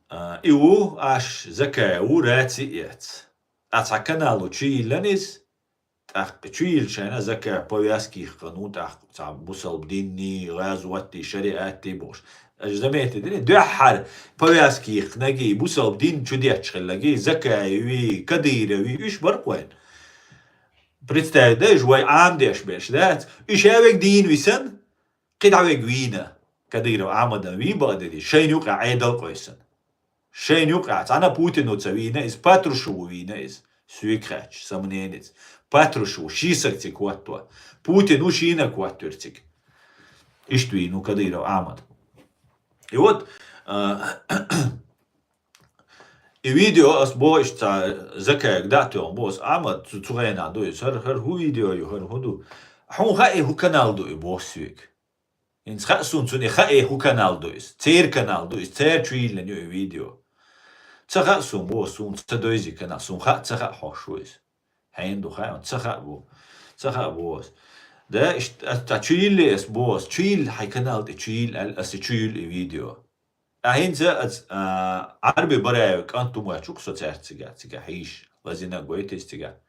А, и ву аш Закаев ву раци эц. А цхьа канало чу йиллина иза, тӀаккха чу йиллачу хенахь Закаев повязка йихкина ву, тӀаккха цхьа бусалба динний, гӀазоттий, шариаттий бохуш. Аша заметить дина, дуьххьара повязка йихкинарг и бусалба дин чу детташ хилларг и Закаеви, Кадырови, уьш бара-кх вайн. Представить дай уьш, вай Ӏамадеш берш дац. Уьш а вега дийна висина, кхидӀа вега вийна. Кадыров Ахьмадан вий бакъдерг, шайна юкъахь Ӏедал къойсина. Шайна юкъахь, цхьана Путину ца вийна иза, Патрушеву вийна иза. Соьга хаьттича, сомненица. Патрушев, ши саг цига хӀотто. Путин ву шийна хӀоттавира цига. Иштта вийна ву Кадыров Ахьмад. И вот, а, и видео ас боху иштта цхьа Закаевга дӀа а тоьхна боху ас, Ахьмад, цу, цу хенахь ду иза. ХӀара, хӀара хӀун видео ю, хӀара хӀун ду? Хьуна хаьа, хӀун канал ду и боху соьга. ХӀинца хаьа суна цунна, и хаьа, хӀун канал ду иза. Церан канал ду иза, церан чу йиллина ю и видео. Ца хаьа суна боху, суна ца дойзи канал, суна хаьа, ца хаьа хьош ву иза. Хьенан ду хаьа, ца хаьа бу. Ца хаьа боху ас. Да, иштта, а, та чу йилле ас боху ас, чу йилла хьайн канал тӀе, чу йилла аьлла, аса чу йилла и видео. А хӀинца ас, а, Арби Бараев кӀант ву моьттуш ву-кх со цаьрца цига, цига хьийша, лазийна гойту иза цига.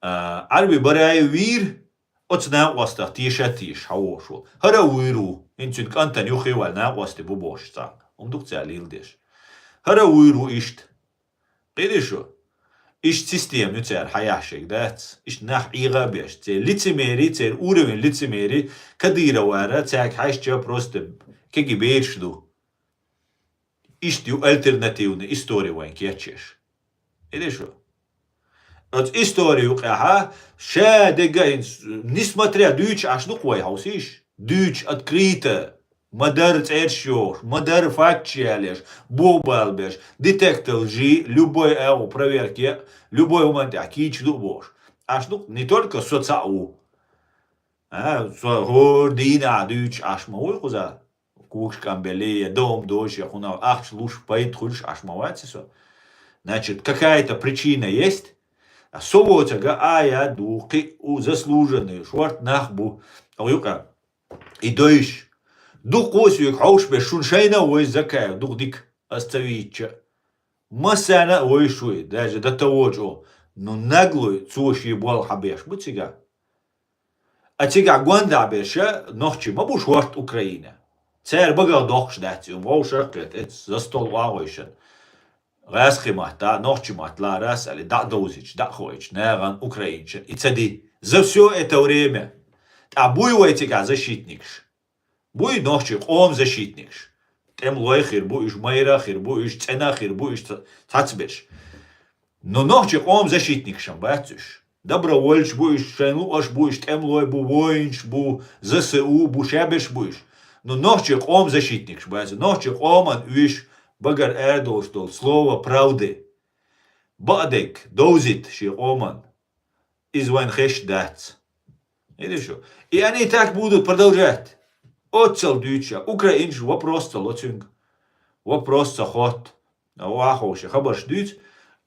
А, Арби Бараев вийра, оцу накъостах теша а теша, хьан вохуш волу. ХӀара а вуьйр ву, хӀинца цуьнан кӀантана юххе а ваьлла накъостий бу бохуш цхьаъ. ХӀун ду-кх цара лелдеш? ХӀара а вуьйр ву иштта. Иди шу. Иштта система ю цара хьаяхьа шег дац. Иштта нах Ӏийгӏа беш. Церан лицемерие, церан уровень лицемерия, Кадыровара цаьрга хьаьшча просто кеги бераш ду. Иштта ю альтернативная история вайн кечъеш. Иди шу. Оцу история юкъехьа ша дега хӀинца, несмотря дуьйцуш Ӏаш ду-кх вай хьовсийша? Дуьйцуш открыто, ма-дарра цӀераш йохуш, ма-дарра факташ ялеш, бобалбеш, детектор лжи, любой агӀо проверка е, любой хӀуманна тӀехь кийча ду а бохуш. Ӏаш ду-кх, не только со цхьаъ ву. А, со хӀора дийнахь дуьйцуш Ӏаш ма вуй кхуза? Когаш къамбеле я, дом дойша я, хӀунда ахча луш, пайда хуьлуш Ӏаш ма вац со. Значит, какая-то причина есть. А со воцург а я ду, кхин а у заслуженный, шорта нах бу. О, юкъа. И дойш. Дукха а соьга хьовш беш, шуна шайна а войза Закаев, дукха дика, ас ца вийча. Массарна а войш вуй, даже до того чӀо. Ну, наглой, цо шен болх хьабеш бу цига. А цигахь гондахь берш нохчий ма бу шорта Украина. Цара багах доккхуш дац и, вовшах а кхета, эца за стол охьагӀойшан. ГӀаьсхи матта, нохчи матта ларас али, дӀа а довзича, дӀа а хоуьйтуш, нагӀан украинчан и ца ди. За всё это время. ТӀаккха буй вай цигахь защитникаш? Буй нохчий къоман защитникаш? ТӀемалой хир бу уьш, майра хир бу уьш, цӀена хир бу уьш, ца-, цацберш. Но нохчий къоман защитникаш-м бац уьш. Добровольцаш бу уьш, шайн луъаш бу уьш, тӀемалой бу, воинаш бу, З С У бу, шаберш бу уьш. Но нохчий къоман защитникаш бац. Нохчий къоман уьш багара арадолуш долу слово правды. Бакъдерг довзийта шен къоман. Иза вайн хезаш дац. Видишь? И они так будут продолжать. Оццал дуьйцуш, украинчу вопрос ца ло цуьнга. Вопрос ца хотта. Ваховша хабарш дуьйцу,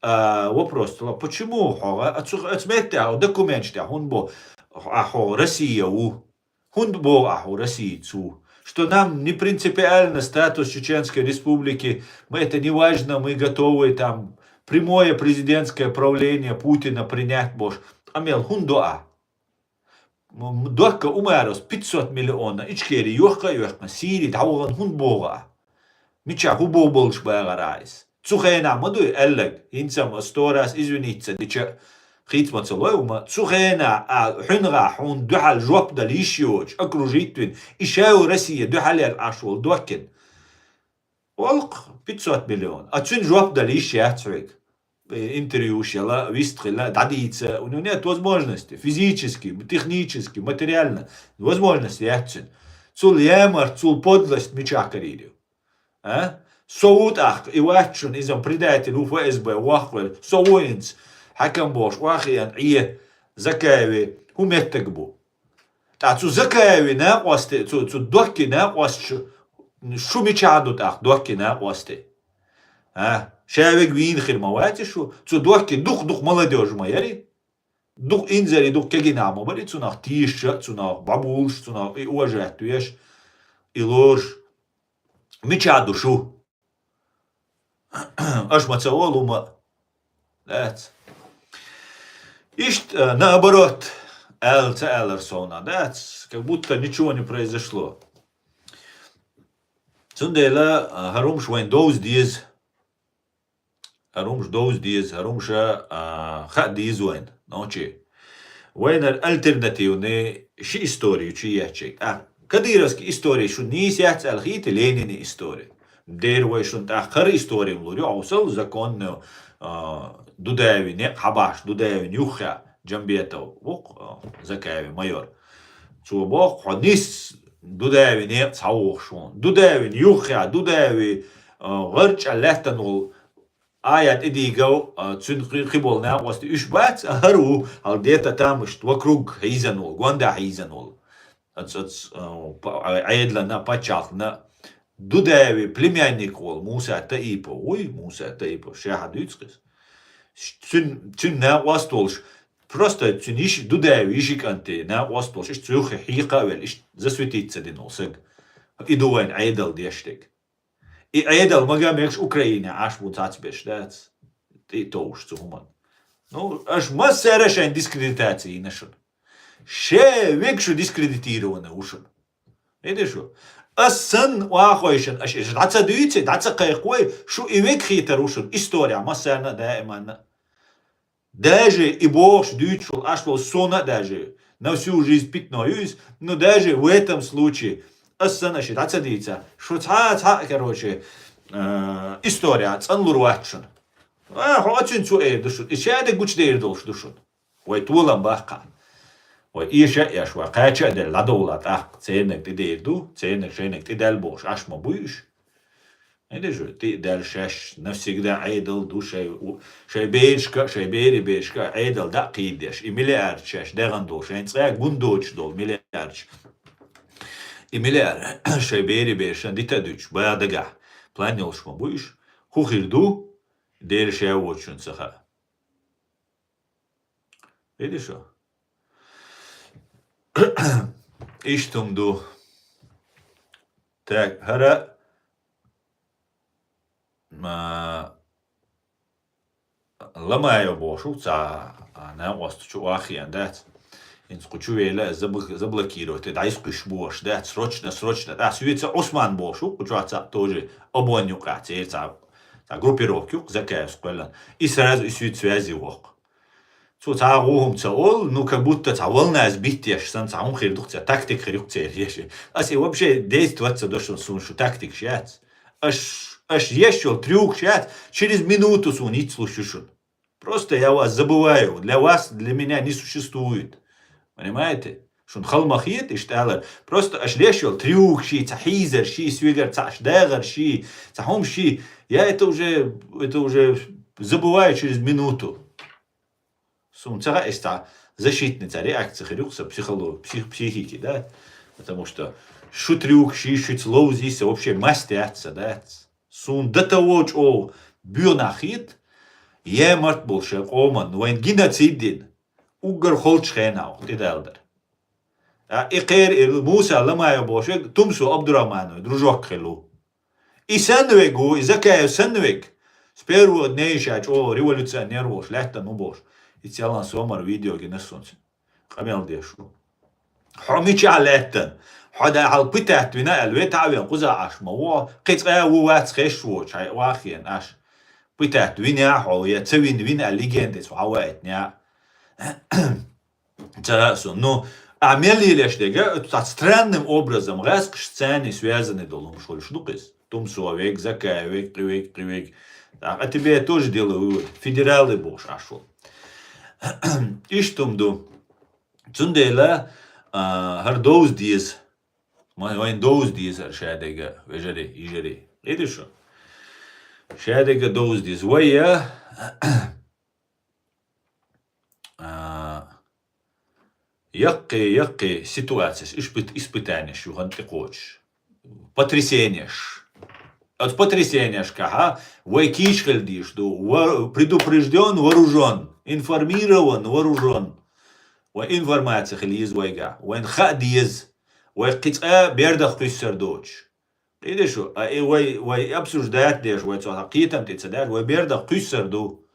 а, вопрос ца ло. Почему хьо, а, цу, оцу меттехь, документаш тӀехь хӀунда бо, а, хьо Россия ву? ХӀунда боху ахьа Россица ву? Что нам не принципиально статус Чеченской Республики, мы это не важно, мы готовы там прямое президентское правление Путина принять бохуш. Къамел хӀунда до а? М-, м-, Докка Умаровс пятьсот миллиона Ичкери йохка а йоьхкина, Сири дӀавахана хӀунда боху а? Мичахь хӀун боху болуш багӀара а иза? Цу хенахь ма дуй аьлларг, хӀинца-м сто раз извиниться дича, хийца ма ца лой ума, цу хенахь а хьуьнгахь хьуна дуьхьал жоп дала йиш йоцуш, окружить вина, и шайо Россия дуьхьал яьлла Ӏаш волу Доккин. Олкх пятьсот миллион. А цуьнан жоп дала йиш яц хьоьга. Э, интервьюш яла, вист хила, дӀадийца, у него нет возможности, физически, технически, материально возможность яц цуьнан. Цул ямарт, цул подлость мичахь карийр ю? А? Со ву тӀаккха, и вац шуна, иза предатель ву, Ф С Б вахвелла, со ву хӀинца, хьаькам бохуш, охьахиъна Ӏе, Закаеве, хӀун меттаг бу? Ткъа цу Закаеве накъосте, цу, цу Докки накъост шу, шу мичахь ду тӀаккха Докки накъосте? А? Ша вега вийна хир ма вац шу, цу Докки дукха-дукха молодёжь ма яри? Дукха инзаре, дукха кегина ма бари, цунах тийша, цунах бабулш, цунах и уважать веш, и лоруш. Мича ду шу? Аша ма ца олу ма. Дац. Иштта, э, наоборот, аьлла ца аьллар совна. Дац, как будто ничего не произошло. Цундела, э, хӀара хӀумаш вайн довза деза. ХӀара хӀумаш довза деза, хӀара хӀумаш, а, хаа деза вайна, нохчий. Вайнара альтернативный ши история чу етташ. А, кадыровский история шуна нийса яц аьлла хийтий, Ленина история. Дера вай шуна тӀаккха хӀара история лур ю, хьовсал, законный, а, Дудаевн некъ хьабахьаш, Дудаевн юххе, Джамбетов ву-кх, а, Закаевн майор. Цо боху, хьо нис Дудаевн некъ цхьа вохуш ву. Дудаевн юххе, Дудаевн, а, гӀарчӀа лаьттан волу Ая тӀедийгав, а, цуьнан кхи-, кхиболу накъостий уьш бац, а хӀара ву, хьал дета тамашт вокруг хьийзан волу, гонда хьийзан волу. Ац, ац, а, па-, а, Ӏедална, пачхьалкхна. Дудаеви племянник волу Муса Таипов. Вуй, Муса Таипов, ша хьан дуьйцу кхиз? Ш-, цуьн, цуьнан накъост волуш, просто цуьнан йиш-, Дудаеви йиши кӀанте накъост волуш, иштта цуьххе хьийкха а велла, иштта засветиться дина волу саг. И ду вайн Ӏедал деш дерг. И Ӏедал мага мегаш Украине Ӏаш бу цацбеш дац. ТӀе товш цу хӀуманна. Ну, аша массара шайн дискредитация йина шуна. Ше вег шу дискредитированный ву шуна. Видишь шу? Ас санна оахойшан аша иша дӀа ца дуьйци, дӀа ца кхайкхой, шу и вег хийтар ву шуна, история массарна а даиманна. Даже и бохуш дуьйцуш волу аш волу суна а даже, на всю жизнь питано ю иза, ну даже в этом случае, ас санна аша дӀа ца дийца, шу цхьа а, цхьа а, короче, э, история цӀанлур вац шуна. А, хьо а цуьнца эр ду шуна, и шаде гучудер долуш ду шуна. Вай толам баккха. Вай эша а еш, вай кхача а делла, дӀадовла тӀаккха. Церниг тӀедер ду, церниг шайниг тӀедел бохуш, аш ма буй уьш. Хьедеш вай, тӀедел шаьш, навсегда Ӏедал ду шай, у-, шай берашка, шай бери берашка Ӏедал даккхийдеш. И миллиард шаьш дегӀан долу, шайн цкъа гун доцуш долу миллиард. И миллиард шай бери берашан дита а дуьтуш, бага дагахь. План йолуш ма буй уьш. ХӀун хир ду? Дера ша а воцучун ца хаьа. Видишь? Иштта хӀума ду. Так, хӀара, ма, Ламаев бохуш ву цхьа, а, накъост чу ваххиан дац. ХӀинца кху чу вела, забл-, заблокировать, дӀайса кхуьш бохуш дац. Срочно, срочно. ТӀаккха соьца Ӏусман бохуш ву, кху чохь цхьа тоже обон юкъахь, церан цхьа, цхьа группировка юкъа Закаевс кхоьллина. И сразу и соьца связи воккху. Цо цхьа а гӀо хӀума ца олу, ну, как будто цхьа волна ас биттеш санна, цхьа хӀума хир ду-кх церан, тактика хир ю-кх церан еш. Ас и вообще действовать ца до шуна, суна шу тактикаш яц. Аш, аш еш йолу трюкаш яц, через минуту суна йицлуш ю шуна. Просто я вас забываю, для вас, для меня не существует. Понимаете? Шуна хала ма хета иштта алар. Просто аш леш йолу трюкаш, цхьа хьийзарш, соьгара цхьа аш дагӀарш, цхьа хӀумаш, я это уже, это уже забываю через минуту. Суна ца хаьа, иштта цхьа защитный цхьа реакция хир ю-кх сан психолог-, псих-, психики, да? Потому что шу трюкаш, шуьца ловзийса вообще маст яц сан, дац. Суна до того чӀогӀа боьха нах хета, я март болу шайн къоман, вайн геноцид дина, уггар холчу хенахь тӀедалдар. А и кхера и Муса Ламаев бохуш верг Тумсо Абдурахмановн дружок хилла ву. И санна верг ву, и Закаев санна верг. С первого дня ша чӀогӀа революционер волуш, лаьттан ву бохуш. И цӀелан сомар видео гина суна. Къамел деш ву. Хьо мичахь лаьттан? Хьо да хьал пытать вина аьлла, ве таӀвен кхуза Ӏаш ма ву, кхин цкъа а ву вац хезаш воцуш, хьайн ваххиен Ӏаш. Пытать вина хьо, я ца вина, вина аьлла легенда цу хьан ваийтина. Ца а сун. Ну, а мел лелаш дега, цхьа странным образом гӀаскхаш царний связаны долу хӀумаш хуьлуш ду-кх иза. Тумсо вег, Закаев вег, кхин вег, кхин вег. А тебе тоже делаю вывод. Федералы бохуш Ӏаш ву. Иштта хӀума ду. Цундела, а, хӀара довза деза. Ма вайн довза деза хӀара шадерг, вежарий, йижарий. Кхийтий шу? Шадерг довза деза. Вай, а, а, яккхий, яккхий ситуацияш, испыт-, испытанияш ю хӀан тӀекхочуш. Потрясенияш. Оцу потрясенияшкахьа вай кийча хила дезаш ду. Ва-, предупреждён, вооружён, информирован, вооружён. Вай информация хила еза вайгахь. Вайна хаа деза. Вай кхин цкъа а бердах кхуьссур доцуш. Кхийтий шу, а и вай, вай обсуждать деш, вай цо хьан кхетам тӀе ца даьлла, вай бердах кхуьссур ду.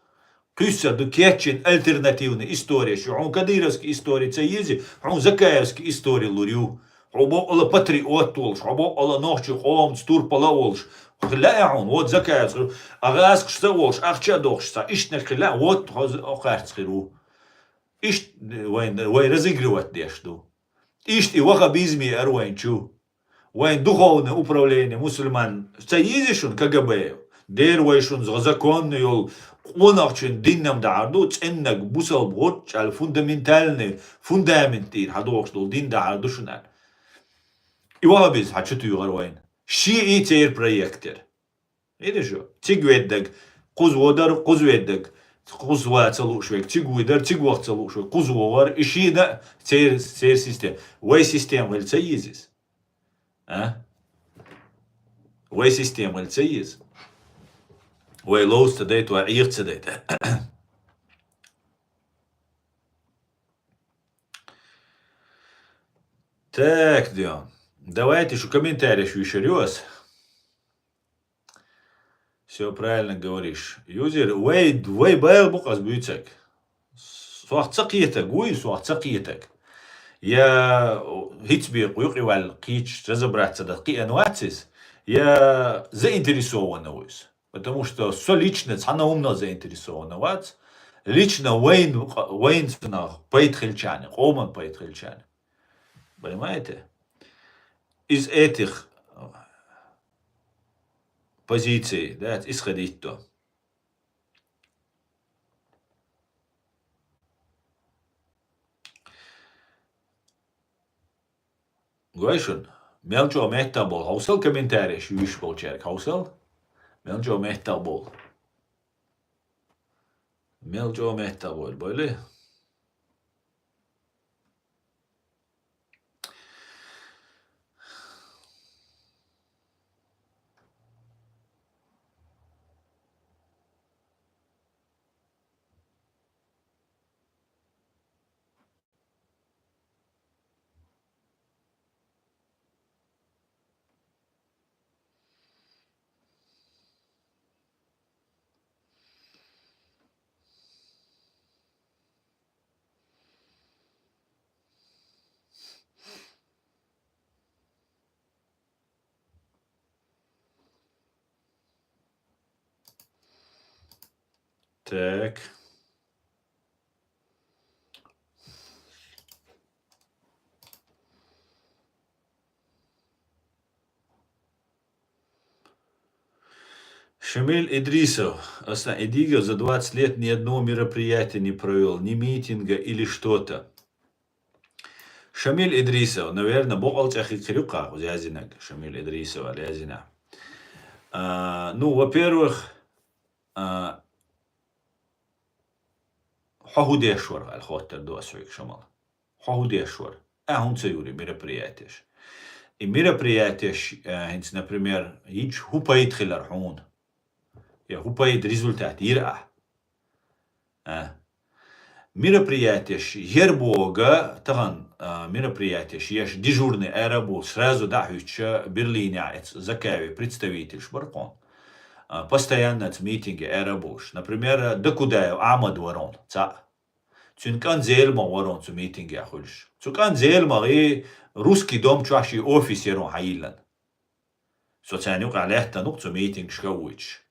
Кхуьссур ду кечйина альтернативный историяш ю. Хьуна кадыровский история ца еза, хьуна закаевский история лур ю. Хьо боккъала патриот волуш, хьо боккъала нохчийн къомаца турпала а волуш. Хила а хьуна, вот закаевский, а гӀаскхашца а волуш, ахча а дохуш цхьа иштаниг хила а, вот хьо з-, хьо харц хир ву. Иштта вайн, вай разыгрывать деш ду. Иштта и ваххабизме ара вайн чу. Вайн духовное управление мусульман ца еза шуна КГБ? Дера вай шуна за-, законный йолу къонахчун диннам дахьар ду, цӀеннаг бусалба гӀуртчӀал фундаментальный фундамент тӀера хьадохуш долу дин дахьар ду шуна аьлла. И ваххабизм хьан чу туьйхира вайна? Шиъий церан проект яра. Видишь, цига веддаг, кхуза водар, кхуза веддаг, кхуза ваха ца лууш верг, цига вуьйдар, цига ваха ца лууш верг, кхуза вогӀар, и шийна а цер-, церан система. Вай система хила ца еза иза? А? Вай система хила ца еза? Вай ловза ца дайта, вай Ӏеха ца дайта. Так, Дион. Давайте шу комментариеш вуьйшур ю ас. Всё правильно говоришь. Юзер, вай, вай байла бу-кх ас буьйцург. Сох ца кхетарг вуй, сох ца кхетарг. я хӀинца бекъу юкъе ваьлла кхеча разобраться дан кхиъна вац иза, я заинтересованный ву иза. Потому что со лично цхьанна хӀуманах заинтересованный вац, лично вайна, вайна цунах пайда хилча а, къоман пайда хилча а. Понимаете? Из этих позиций, да, исходить то. Гой шуна, мел чӀоагӀа меттах бола, хьовсал комментареш юьйш болчаьрга, хьовсал. Мел чӀоагӀа меттах бола. Мел чӀоагӀа меттах бола, бойли? Так. Шамиль Идрисов, ас цӀи дийцар, за двадцать лет ни одного мероприятия не провёл, ни митинга или что-то. Шамиль Идрисов, наверное, бокъонца хи-, хир ю-кх кхуза язйинарг, Шамиль Идрисов аьлла язйина. А, ну, во-первых, а, хьо хӀун деш вар аьлла хоттар ду ас хьоьга, Шамал. Хьо хӀун деш вар? Ахьа хӀунда ца йора мероприятеш? И мероприятеш, а, хӀинца, например, йича хӀун пайда хилар хьуна? Я хӀун пайда результат йира ахьа? А. Мероприятеш яр бохург, тахан, а, мероприятеш еш дежурный ара а бу, сразу дӀахьуьйтуш Берлинехь эца Закаеве представительш бар кхуна. А, постоянно цу митинге ара а болуш. Например, Дакудаев Ахьмад вар хьуна, цхьаъ. Цуьнан кӀант Зелимха вар хьуна цу митингехь хуьлуш. Цу кӀант Зелимхин Русский дом чохь шен офис яр хьуна хьайиллина. Со царна юкъахь лаьттина ву-кх цу митингашка а вуьйцуш.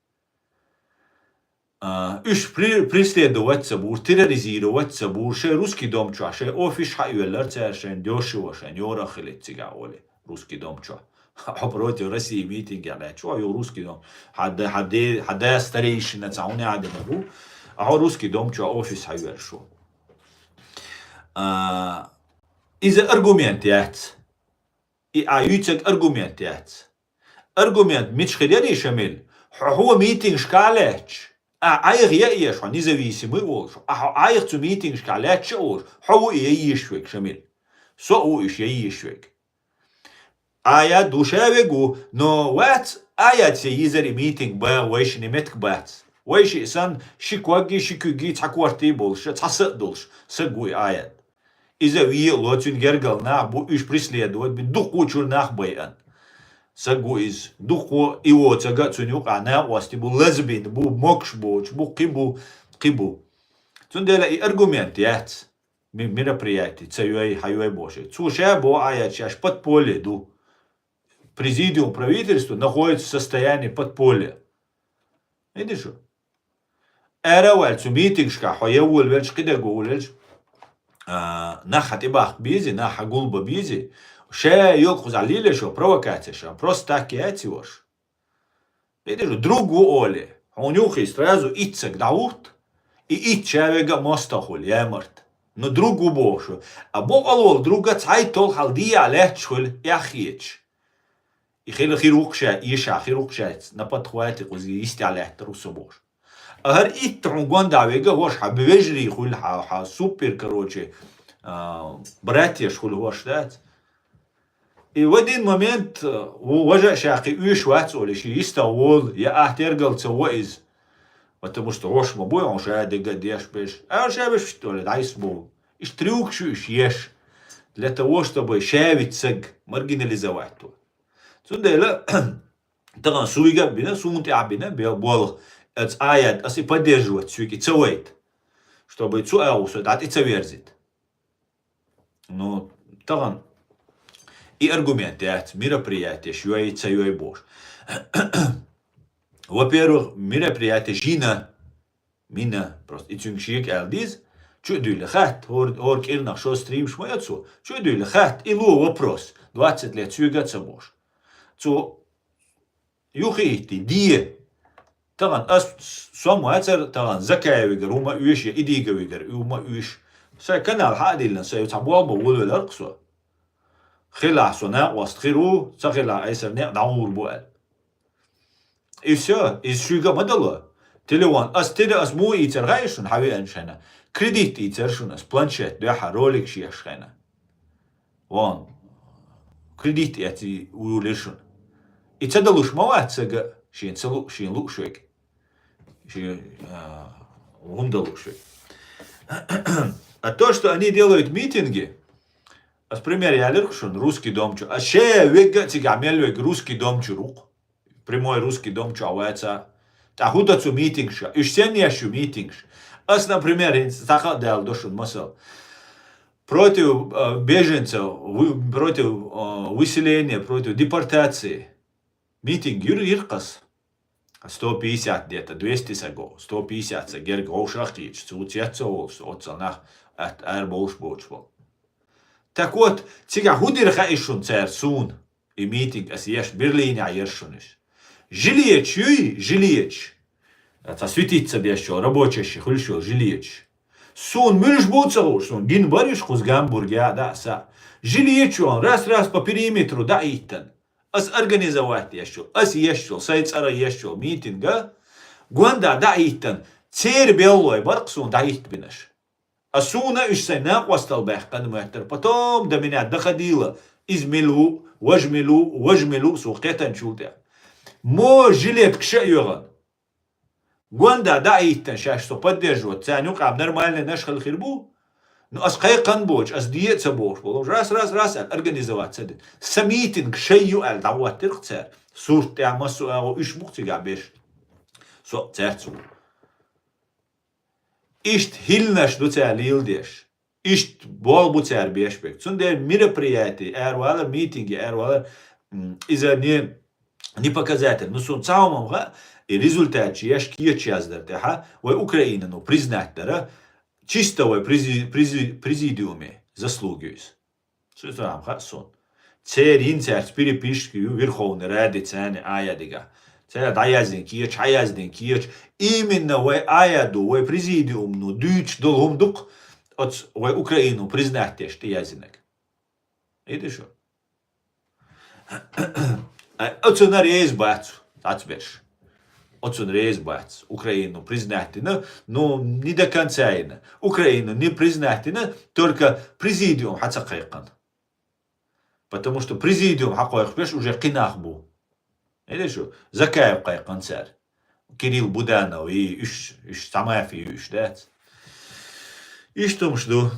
А, уьш пре-, преследовать ца бора, терроризировать ца бора, шайн Русский дом чохь шайн офисаш хьа а йоьллира цара, шайна дешево, шайна йора а хилийта цигахь олий, Русский дом чохь. Хьо против России митингехь лаьтташ ву, хьо юха Русский дом, хьан да-, хьан де-, хьан да старейшина цхьа хӀунда а дина бу, а хьо Русский дом чохь офис хьайоьллуш ву. А, иза аргумент яц. И ахьа юьйцург аргумент яц. Аргумент мича хир яра, Шамиль? Хьо, хьо митингашка а лаьтташ, ахьа Ӏайха а еш, хьо независимый а волуш, ахьа хьо Ӏайха цу митингашка лаьтташ а волуш, хьо ву и яйеш верг, Шамиль. Со а ву уьш яйеш верг. Аят ву ша верг ву, но вац Аят се йизар и митинг бан вайшинна меттиг бац. Вайшиъ санна, ши коггий, ши куьггий, цхьа кортий болуш, цхьа са а долуш, саг ву и Аят. Иза ве а ло, цуьнан гергара нах бу, уьш преследовать бина, дуккха а чуьра нах байъина. Саг ву иза, дуккха а и воцург а цуьнан юкъахь накъостий бу, лазбина бу, могуш боцуш бу, кхин бу, кхин бу. Цундела и аргумент яц. Ми-, мероприятие ца йой, хьан йой бохуш. Цо ша боху Аят шаьш подполье ду. Президиум правительства находится в состоянии подполья. Видишь? Ара а ваьлла цу митингашкахь хьо я волавелча, кхидерг волавелча, а, нах хьан тӀебахка безий, нах хьан гулбан безий, ша йолу кхузахь лелош йолу провокацеш, просто так яц йош. Видишь, друг ву олий, хьуна юххе сразу итт саг дӀахӀутту, и итт ша верг а мостагӀа хуьлу, ямарта. Ну, друг ву бохуш ву. А бокъал волу друг а цхьайтталгӀа хьал дийа лаьтташ хуьлу, эхь хеташ. И хила хир ву-кх ша, эша хир ву-кх ша, на подхвате кхуза йистехь лаьттар ву со бохуш. А хӀара итт хьуна гондахь верг а хӀорш хьан вежарий хуьлу, хьан, хьан супер, короче, а, братьяш хуьлу хӀорш дац. И в один момент, э, ву-, важа а ша кхин оьшуш вац олий, шен йистехь волу, я ахь тергал ца во иза. Потому что хӀорш ма бу хьуна ша дерг а деш берш. А ша берш вуьту олий, дӀайса бу. Иштта трюкаш ю уьш еш. Для того, чтобы ша виц саг маргинализовать во. Цундела, тахана суйга а бина, суна тӀехь а бина, бел-, болх, оцу Аят, ас и поддерживать, соьга и ца вайта. Чтобы цу агӀо со дӀа тӀе ца верзийта. Ну, Тахан и аргумент яц, мероприятеш йой, ца йой бохуш. Во-первых, мероприятеш йина, мина, просто и цуьнга шега аьлла деза, чу а дуьйла хатта, хӀор-, хӀора кӀирнах шо стримаш ма йо цо, чу а дуьйла хатта, и ло вопрос, двадцать лет соьга а ца бохуш. Цо юххе а хӀитти, де. Тахан ас сом вацар, тахан Закаевигара хӀума оьшу, я Идиговигара хӀума оьшу. Сайн канал хьа а диллина, сайн цхьа болх бан волавелар-кх со. Хилахь со накъост хир ву, ца хилахь айсар некъ дӀагӀур бу аьлла. И всё, иза шуьга ма дало. Телефон, ас теле-, ас муха ийцар хаьий шуна, хьан веанчу хенахь? Кредит ийцар шуна ас, планшет, дуьхьа роликаш еш хенахь. Вон, кредит эций вуьйлира шуна. И ца далуш ма вац сага, шен ца лу-, шен лууш вега. Шен, а, хӀума далуш вега. А то, что они делают митинги, ас пример ялира шуна, Русский дом чу. А ше вега а цигахь мел вега Русский дом чу рукъ. Прямой Русский дом чохь ваца. ТӀаккха хӀун до цу митингша? Уьш сенна еш ю митингаш? Ас, например, хӀинца цхьа хаа даьлла до шуна масал. Против, э, беженцев, вы-, против, э, выселения, против депортации. Митинг юр-, йира-кх ас. Сто пятьдесят где-то, двести саг, сто пятьдесят саг герга вовшах кхеташ, цу цец а волуш, оццал нах атта ара бовлуш боцуш болу. Так вот, цигахь хӀун дира хаьий шуна цара суна? И митинг ас еш Берлинехь яра шуна иза. Жилеташ юй, жилеташ. Цхьа светиться беш йолу, рабочий ши хуьлуш йолу жилеташ. Суна муьлш бу ца хууш, суна гина бара уьш кхуза Гамбурге а, дӀа а, са а. Жилеташ йолу, раз-раз по периметру дӀа а хӀиттина. Ас организовать еш йолу, ас еш йолу, сайн цӀарах еш йолу митинга, гонда дӀа а хӀиттина, церан беллой бара-кх суна дӀахӀиттабинарш. А суна уьш сайн накъостал баьккхина моьттура. Потом до меня доходило, иза мила ву, важа мила ву, важа мила ву, суна кхетанчул тӀаьхьа. Мо жилеткаш а йоьгӀна. Гонда дӀа а хӀиттина, шаьш со поддерживать, царна юкъахь нормальный наш хила хир бу. Ну, ас кхайкхина боцуш, ас де а ца бохуш болу. Раз, раз, раз аьлла, организовать ца дина. Сан митинг шайн ю аьлла, дӀахӀоттира-кх цара. Сурт тӀехь массо а агӀо уьш бу-кх цигахь беш. Со а цаьрца ву. Иштта хӀилланаш ду цара леладеш. Иштта болх бу цара беш берг. Цундела мероприятие аравалар, митинге аравалар, м, иза не, не показатель. Ну, суна цхьа хӀума хаьа, и результаташ еш кеча яздар тӀехьа, вай Украина, ну, признать дара, чисто вай прези-, прези-, президиуме заслуги иза. Цу цхьа хӀума хаьа суна. Церан йина цаьрца переписка ю Верховной Раде царна Ӏа яа дигахь. Цара дӀаяздина кеча, хьаяздина кеча. Именно вай Ӏа яа ду, вай президиумно дуьйцуш долу хӀума ду-кх оцу вай Украину признать деш тӀеяздинарг. Иди шу. Оцунна реза бац, цацберш. Оцунна реза бац. Украину признать дина, ну, не до конца йина. Украину не признать дина, только президиум хьа ца кхайкхина. Потому что президиум хьакхойкхуш берш уже кхин нах бу. Видишь, Закаев кхайкхина цара. Кирилл Буданов, и уьш, уьш цхьа мафия ю уьш, дац? Иштта хӀумаш ду.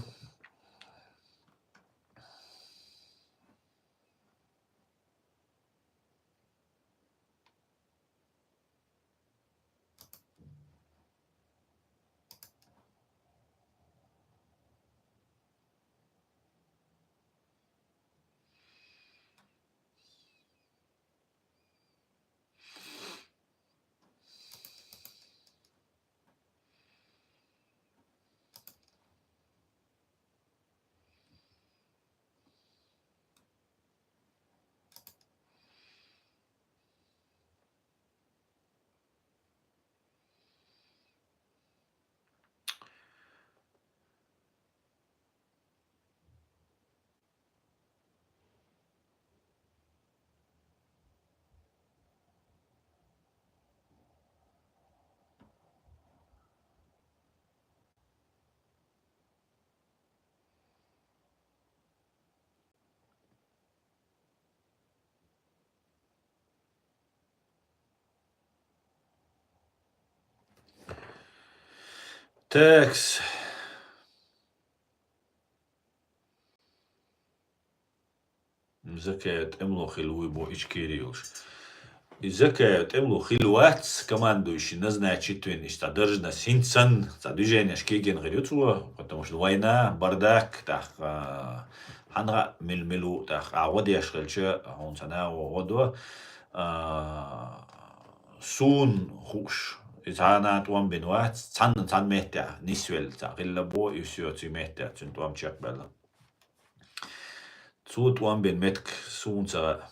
Такс. Закаев тӀемло хилла вуй бо Ичкери йолуш. И Закаев тӀемло хилла вац, командующий назначить вина иштта должность хӀинца санна, цхьа движенеш кегийна хир ю цо, потому что война, бардак, тӀаккха, а, Хьанга мил-милу тӀаккха. А гӀо деш хилча, хьуна ца наха гӀо до. А, суна хууш, и цхьана тӀом бина вац, цхьанна цхьана меттехь нисвелла цхьа хилла бо, и всё, цу меттехь цуьнан тӀом чекхбаьлла. Цо тӀом бина меттиг суна ца хаьа.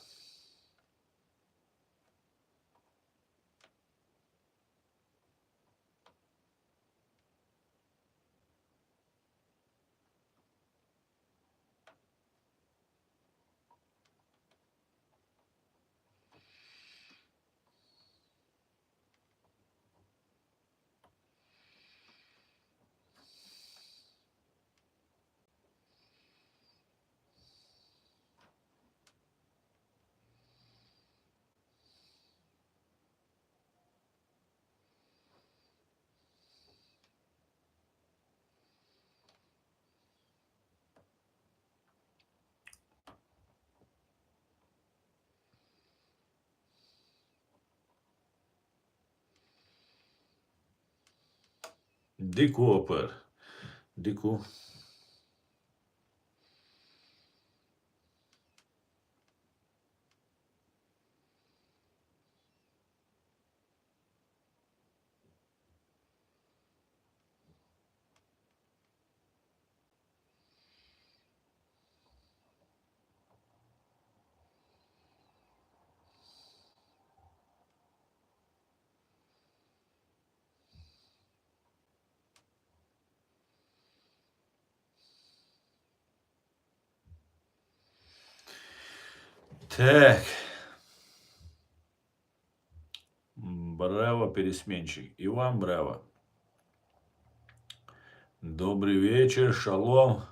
Дика ву, апар. Дика ву. Так. М, браво, пересменщик. И вам браво. Добрый вечер, шалом.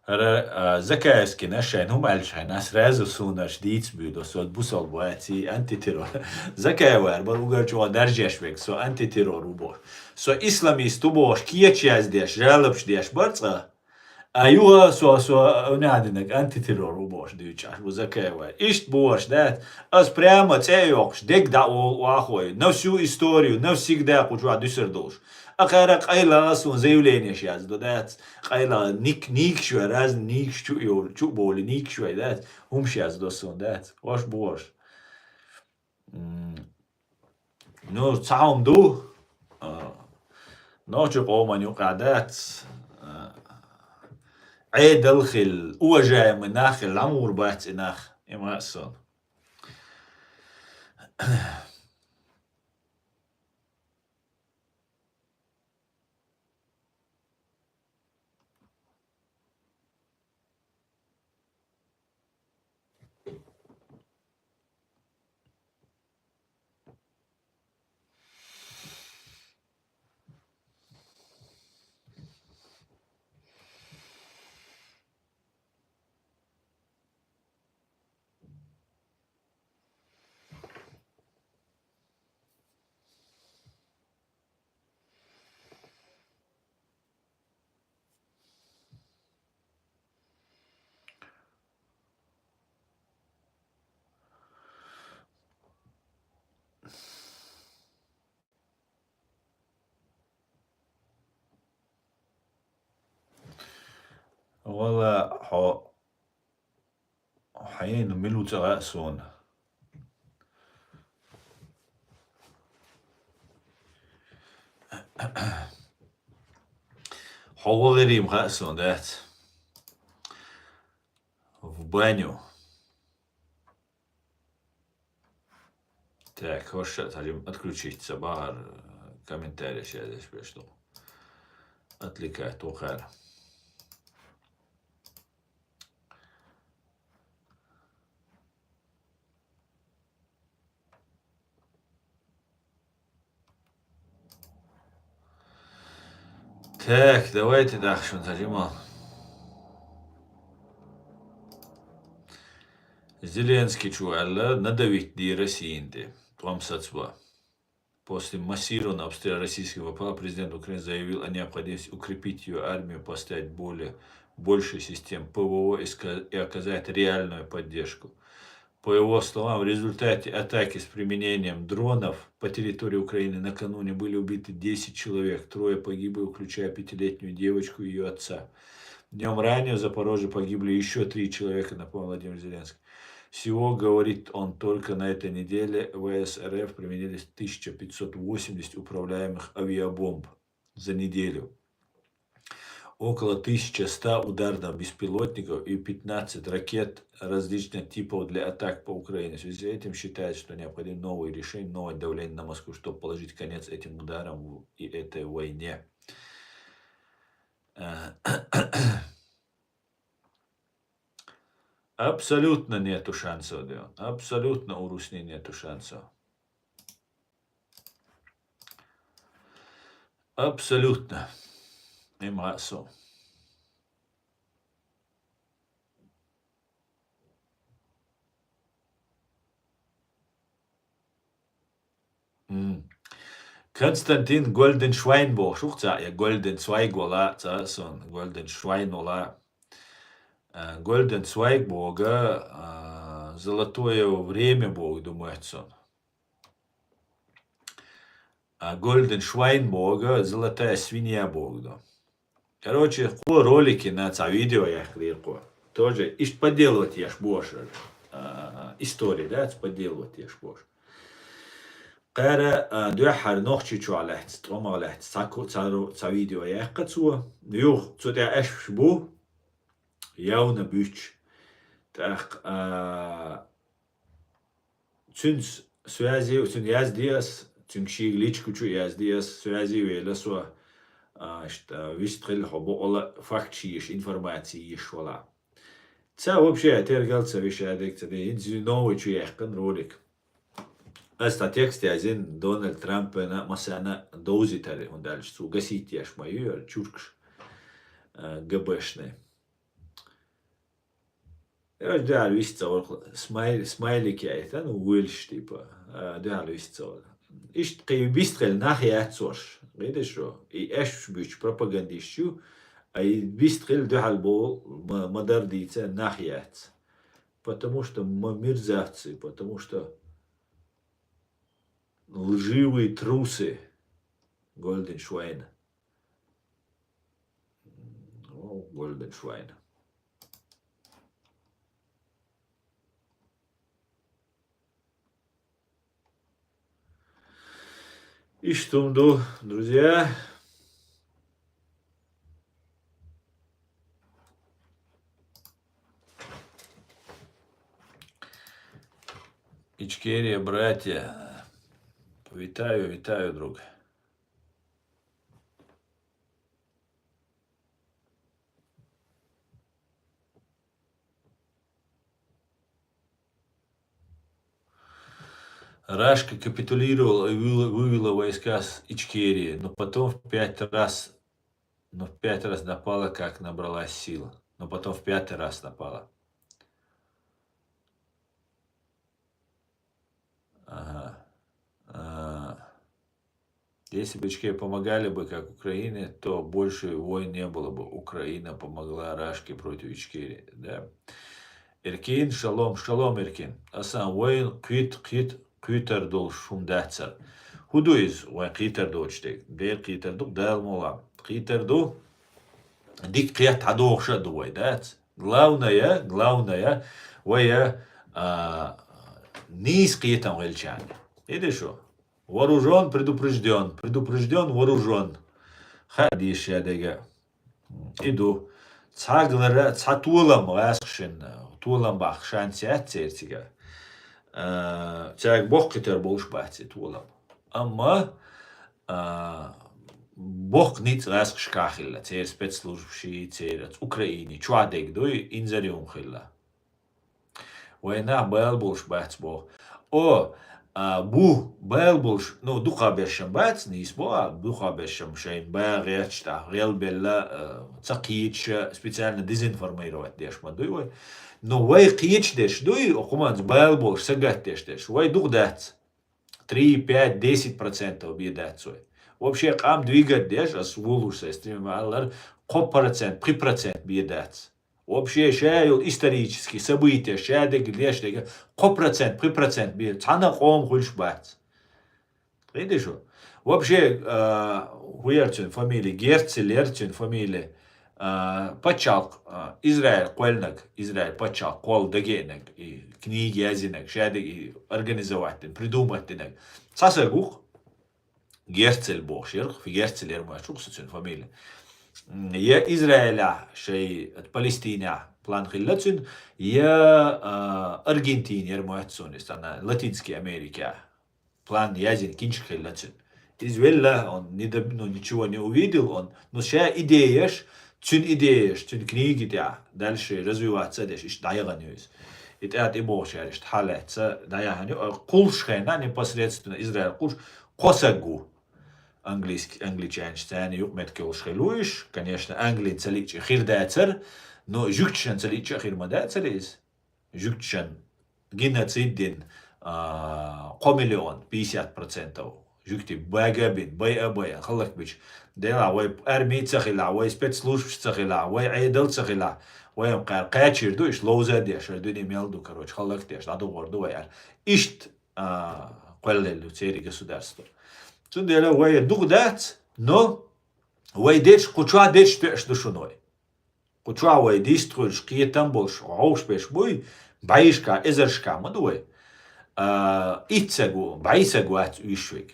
Ра-, а, Закаевский наш шайн хӀума аьлча хьайна, сразу суна аша дийца буьйду, со бусалба вац, и антитеррор. Закаевар бара угар чӀогӀа даржеш верг, со антитеррор ву бохуш. Со исламист ву бохуш, кеча яздеш, жалобаш деш бара цкъа. А юха со, со, уьнадинарг антитеррор ву бохуш дуьйцуш Ӏаш ву Закаевар. Иштта бохуш дац, ас прямо цӀе а йоккхуш, дег дӀа а волу вахой, на всю историю, навсегда кху чохь дуьсур долуш. Акхара къайла а суна заявленеш яздо дац, къайла ник-, никаш вай, разный никаш чу а йолу, чу а болу никаш вай дац, хӀумаш яздо суна дац, ваш бохуш. М, ну, цхьа хӀума ду, а, нохчийн къоман юкъахь дац, а, Ӏедал хилла, уважаемый нах хилла, ламур бац и нах, и ма а суна. Вала, хьо, хьайна мила ву ца хаьа суна. Хьо вахарийна хаьа суна, дац? В баню. Так, хӀорш а цхьа жим отключить ца бахар, комментарий ша деш беш ду. Отвлекать ву кхара. Так, давайте дальше, Таджимал. Зеленский чу аьлла, надавить де Россияна тӀе, тӀом сацба. После массированного обстрела российских В П Л президент Украины заявил о необходимости укрепить ее армию, поставить более, больше систем П В О и ска-, и оказать реальную поддержку. По его словам, в результате атаки с применением дронов по территории Украины накануне были убиты десять человек, трое погибли, включая пятилетнюю девочку и ее отца. Днем ранее в Запорожье погибли еще три человека, напомнил Владимир Зеленский. Всего, говорит он, только на этой неделе В С Р Ф применили тысяча пятьсот восемьдесят управляемых авиабомб за неделю. Около тысяча ста ударных беспилотников и пятнадцать ракет различных типов для атак по Украине. В связи с этим считается, что необходимо новые решения, новое давление на Москву, чтобы положить конец этим ударам и этой войне. Э, Абсолютно нету шансов, да. Абсолютно у русни нету шансов. Абсолютно. Им асу. М. Константин Гольденшвайн бохуш ву-кх цхьаъ, я Гольденцвайг вала цхьаъ сон, Гольденшвайн вала. А, Гольденцвайг боху, а, золотое время боху ду моьтту сон. А Гольденшвайн боху, золотая свинья боху ду. Короче, кхо ролик йина цхьа видео яьккхира кхо. Тоже иштта подделывать еш бохуш, а, история, да, подделывать еш бохуш. Кхара, а, дуьххьара Нохчийчохь лаьцна, тӀомах лаьцна цхьа ку-, цхьа ру-, цхьа видео яьккхина цо. Юха цу тӀехь аьшпаш бу, явна буьтуш. ТӀаккха, а, цуьнца связи, цуьнан язде ас, цуьнга шега личка чу язде ас, связи вела со, а, иштта, вистхилла хьо бокъала факт шийша, информаци еш вала. Ца вообще тергал ца виша дек ца де, хӀинца новый чу яьккхина ролик. Ас тхьа текст язйина Дональд Трампана массарна довзийтар, хӀунда аьлча цо гасить еш ма ю, чуркаш, а, ГБшный. Короче, дуьхьал вист ца вара, смайл-, смайлик яйтан, ну, вуьйлуш, типа, а, дуьхьал вист ца вара. Иштта кхин бист хила нах яц ош, видишь, и аьшпаш буьтуш пропагандист ю, а и бист хила дуьхьал бо ма, ма дар дийца нах яц. Потому что мы мерзавцы, потому что лживые трусы, Гольденшвайн. О, Гольденшвайн. Иштта хӀума ду, друзья. Ичкерия, братья. Витаю, витаю, друг. Рашка капитулировала и вывела, вывела войска с Ичкерии, но потом в пять раз, но в пять раз напала, как набралась сил. Но потом в пятый раз напала. Ага. А, если бы Ичкерии помогали бы, как Украине, то больше войн не было бы. Украина помогла Рашке против Ичкерии, да. Эркин, шалом, шалом, Эркин. Асан вайн кхит, кхит, кхитар долуш хӀума дацара. ХӀун ду иза, вайн кхитар доцуш дерг? Дера кхитар ду, Дала мукъ лахь. Кхитар ду, дика кхетта хьадохуш а ду вай, дац? Главное, главное, вай, а, нийса кхетам хилчарна. Иди шу. Вооружён, предупреждён, предупреждён, вооружён. Хаа дийша дерг. И ду. Цхьа галара, цхьа толам гӀаскхашна, толам баккха шанс яц церан цигахь. А, цаьрга боккхийтар болуш бац и толам. Амма, а, боккха ницкъ гӀаскхашкахь хилла, церан спецслужбаший, церан Украиний, чохь дерг дуй, инзаре хӀума хилла. Вайн нах бала болуш бац боху. О, а, бу, бала болуш, ну, дукхахбершам бац, нийса боху, а, дукхахбершам шайна бала гӀерташ тӀаккха гӀелбелла, а, ца кхеташ, специально дезинформировать деш ма дуй вай. Но вай кхеташ дерш дуй, окху хӀуманца бала болуш, сагатдеш дерш. Вай дукха дац. Три, пять, десять процентов бен дац вай. Вообще къам двигать деш, ас вулуш сайн стриман ма-аллара, кхо процент, пхи процент бен дац. Вообще, ша йолу исторический события, ша дерг леш дерг, кхо процент, пхи процент бен, цхьана къоман хуьлуш бац. Кхийтий шу? Вообще, а, хӀун яра цуьнан фамилия? Герцель яра цуьнан фамилия. А, пачхьалкх, а, Израиль кхоьллинарг, Израиль пачхьалкх кхолла дагеънарг, и книга язйинарг, ша дерг и организовать дина, придумать динарг. Цхьа стаг ву-кх, Герцель бохуш яра-кх, Герцель яра моьттуш ву-кх со цуьнан фамилия. М, я Израилехь шайн, Палестинехь план хилла цуьнан, я, а, Аргентина яра моьтту суна иза, цхьана Латинский Америкехь план язйина киншка хилла цуьнан. Иза велла, он не доб-, ну, ничего не увидел он, но ша идеяш, цуьнан идеяш, цуьнан книги тӀехь дальше развиваться а деш, иштта дӀаяхана ю иза. И тӀаьхьа тӀебогӀучара иштта хьалаьцна дӀаяхана ю, а кхуллуш хенахь непосредственно Израиль кхуллуш кхо стаг ву. Английский, англичанаш царна юкъаметтиг йолуш хилла ву уьш. Конечно, Англина ца лиъча хир дацара, но жуьгташна ца лиъча а хир ма дацара иза. Жуьгташна геноцид дина, а, кхо миллион, пятьдесят процентов. Жуьгтий бага а бина, байа а байина, хӀаллакбича. Делахь, вай арми ца хилахь, вай спецслужбаш ца хилахь, вай Ӏедал ца хилахь, вай-м кхара кхачийр ду, иштта ловза а деш, хӀара дуьне мел ду, короче, хӀаллакдеш, дӀадохур ду вай аьлла. Иштта, а, кхоьллина ю церан государство. Цундела вай дукха дац, но вай дерш, кху чохь дерш тоьаш ду шуна вай. Кху чохь вай дистхуьлуш, кхетам болуш, хьовш берш буй, бӀешкахь, эзаршкахь ма ду вай. А, итт стаг ву, бӀе стаг вац уьш вайга.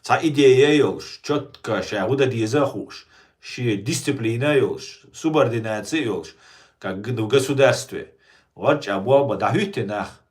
Цхьа идея йолуш, чётко ша хӀун дан деза а хууш, шен дисциплина а йолуш, субординация а йолуш, как г-, в государстве. ГӀорчӀа болх бан дӀахӀуьтту нах.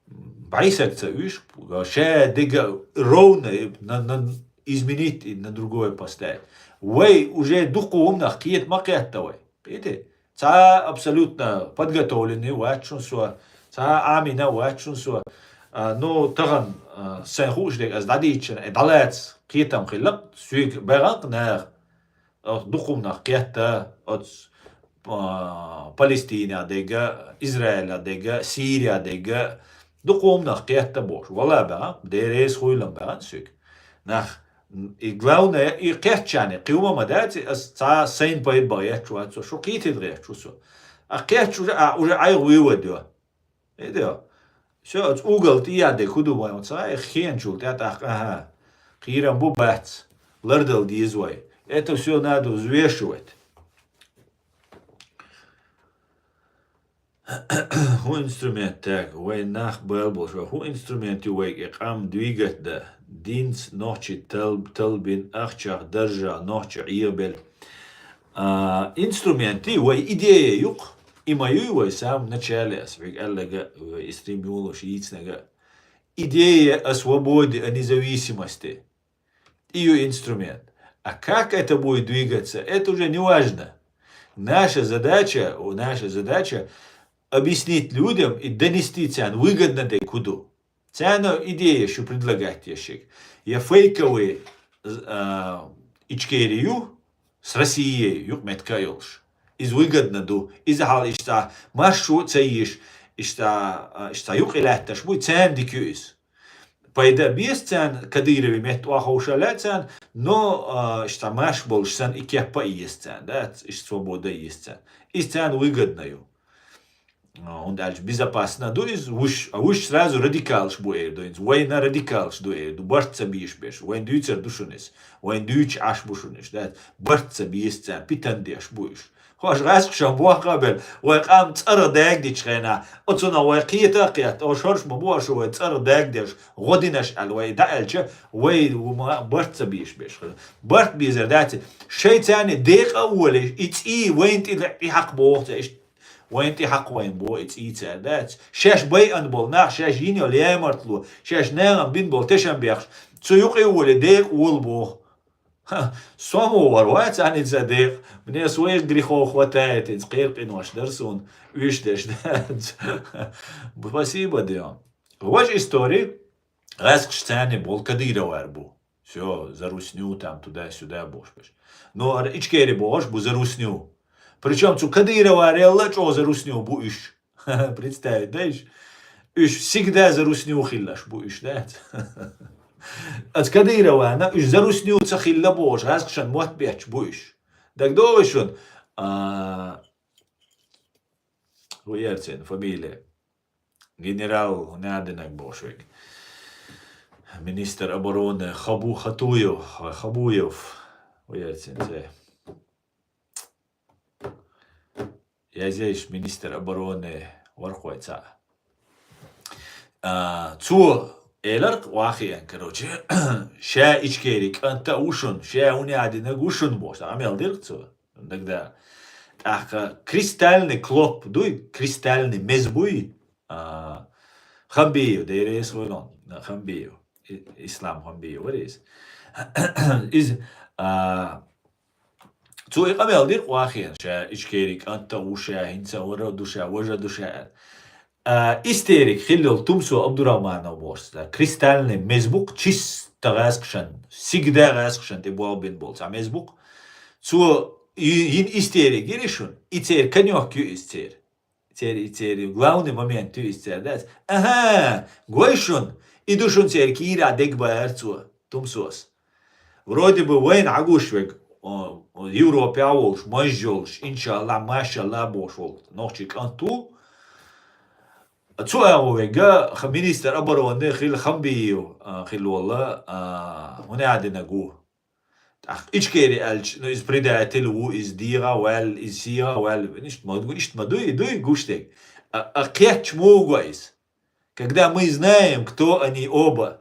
БӀе стаг ца уьш, ша дерг ровно на, на, изменить и на другое поставить. Вай уже дуккха хӀуманах кхета ма кхетта вай. Кхетий? Цхьа абсолютно подготовленный вац шуна со, цхьа Ӏамийна вац шуна со. А, ну, тахана, а, сайн хууш дерг ас дӀадийцича, э, дӀалаца кхетам хилла, соьга баьгӀан-кх наха. Оцу дукха хӀуманах кхетта, оцу, а, Палестинехь дерг, Израилехь дерг, Сирехь дерг, дукха хӀуманах кхетта бохуш. Вала баьгӀан, Дела реза хуьлда баьгӀан соьга. Нах, и главное, и кхетчарна, кхин хӀума ма дац, ас цхьа сайн пайда бан гӀерташ вац со, шу кхетийта гӀерташ ву со. А кхетча уже, а, уже ӀайгӀа вывод йо. Видео. Всё, оцу угол тӀе яа дерг хӀун ду вайн, оцу хенчул тӀе тӀаккха, аха. Кхерам бу бац. Лардала деза вай. Это всё надо взвешивать. ХӀун инструмент, так, вай нах бал болуш, вай хӀун инструмент ю вайга и къам двигать дан, динца нохчий тал-, талбина, ахчах даржа нохчий Ӏехабелла? А, инструмент ю, вай идея ю-кх, и ма юй вай самом начале ас, вайга аьллага, вай и стрим йолуш йийцинага. Идея о свободе, о независимости. И ю инструмент. А как это будет двигаться, это уже не важно. Наша задача, о, наша задача объяснить людям и донести царна выгодно дерг хӀун ду. Царна идея шу предлагать еш шег. Я фейковый, а, Ичкери ю, с Россией юкъаметтиг а йолуш. Иза выгодно ду. Иза хьал иштта марш шу а ца йиш, иштта, а, иштта юкъа лаьтташ буй, царна дика ю иза. Пайда беза царна, Кадыровн метта охьаховша лаьа царна, но, а, иштта марш болуш санна и кеп а еза царна, да, иштта свобода а еза царна. Иза царна выгодно ю. А, хӀунда аьлча безопасно ду иза, вуьш, а вуьш сразу радикалаш бу эр ду, хӀинца вайна радикалаш ду эр ду, барт ца беш берш, вайн дуьйцур ду шуна иза, вайн дуьйцуш Ӏаш бу шуна уьш, да, барт ца беза царна, питана деш бу уьш. Хьоша гӀаьскхашан бохка а бер, вай къам цӀарах дагадича хенахь, оцунах вай кхета а кхетта, оша хӀорш ма бу аша вай цӀарах дагадеш, гӀо динаш аьлла вай дӀааьлча, вай ма барт ца беш берш. Барт безар дац. Шайн царна декъа а волий, и цӀий вайна тӀе лаьа, тӀе хьакха боху цара иштта. Вайна тӀе хьакха вайна боху и цӀий цара дац. Шаьш байъан болу нах, шаьш йина йолу ямартло, шаьш нахана бина болу тешам бехаш, цу юкъе а волий, декъа волу боху. Ха, со ма вара вац аьлла иза декъа. Мне своих грехов хватает, иза кхеркъинош дара суна, уьш деш дац. Спасибо, Дион. Важа история, гӀаьскхаш царна болу Кадыровар бу. Всё, за русню там туда-сюда бохуш берш. Ну, ара Ичкери бохуш бу за русню. Причём цу Кадыроварел а чӀогӀа за русню бу уьш. Представить, да, уьш? Уьш всегда за русню хиллаш бу уьш, да? Аца Кадырована уьш за русню ца хилла бохуш, гӀаьскхашан мотт бетташ бу уьш. ДагадогӀий шуна? А, Ху яр цун фамилия. Генерал, хӀун яр динаг бохуш вайга. Министр обороны Хабу-, Хатуев, Хабуев. Ху яр цун цӀи. Язъеш министр обороны вархой цхьаъ. А, цо элар вахиан, короче, ша Ичкери кӀант а ву шун, ша хӀун яр динаг ву шун бохуш, амел дирх цо. Дагда. ТӀаккха кристальный клоп дуй, кристальный мез буй, а, Хамбиев, дерес хуйлон, Хамбиев. И-, Ислам Хамбиев варис. Из, а, цо и къамел дир къвахиан, ша Ичкери кӀант а ву ша, хӀинца вара ду ша, важа ду ша. А, истерик хиллал Тумсо Абдурахманов бохуш, да, кристальный мез бу-кх, чисто гӀаскхашан, сигда гӀаскхашан тӀе болбин болу цхьа мез бу-кх. Цо и-, йин истерик гири шун, и цер конёк ю иза цер. Цер и цер ю. Главный момент ю иза цер, дац? Аха, гой шун, и ду шун цер кийра дег баар цо, Тумсос. Вроде бы вайн Ӏагуш вег, о, о, Европе а волуш, маж йолуш, иншалла, машалла бохуш волу нохчи кӀант ву. Цу агӀо вега, ха-, министр обороны хила Хамбиев, а, хила волла, а, хӀун яр динаг ву. ТӀаккха Ичкери аьлча, ну, иза предатель ву, иза дегӀа ваьлла, иза сигӀа ваьлла, иштта ма, иштта ма дуй, дуй гуш дерг. А, а кхетча муха го иза? Когда мы знаем, кто они оба.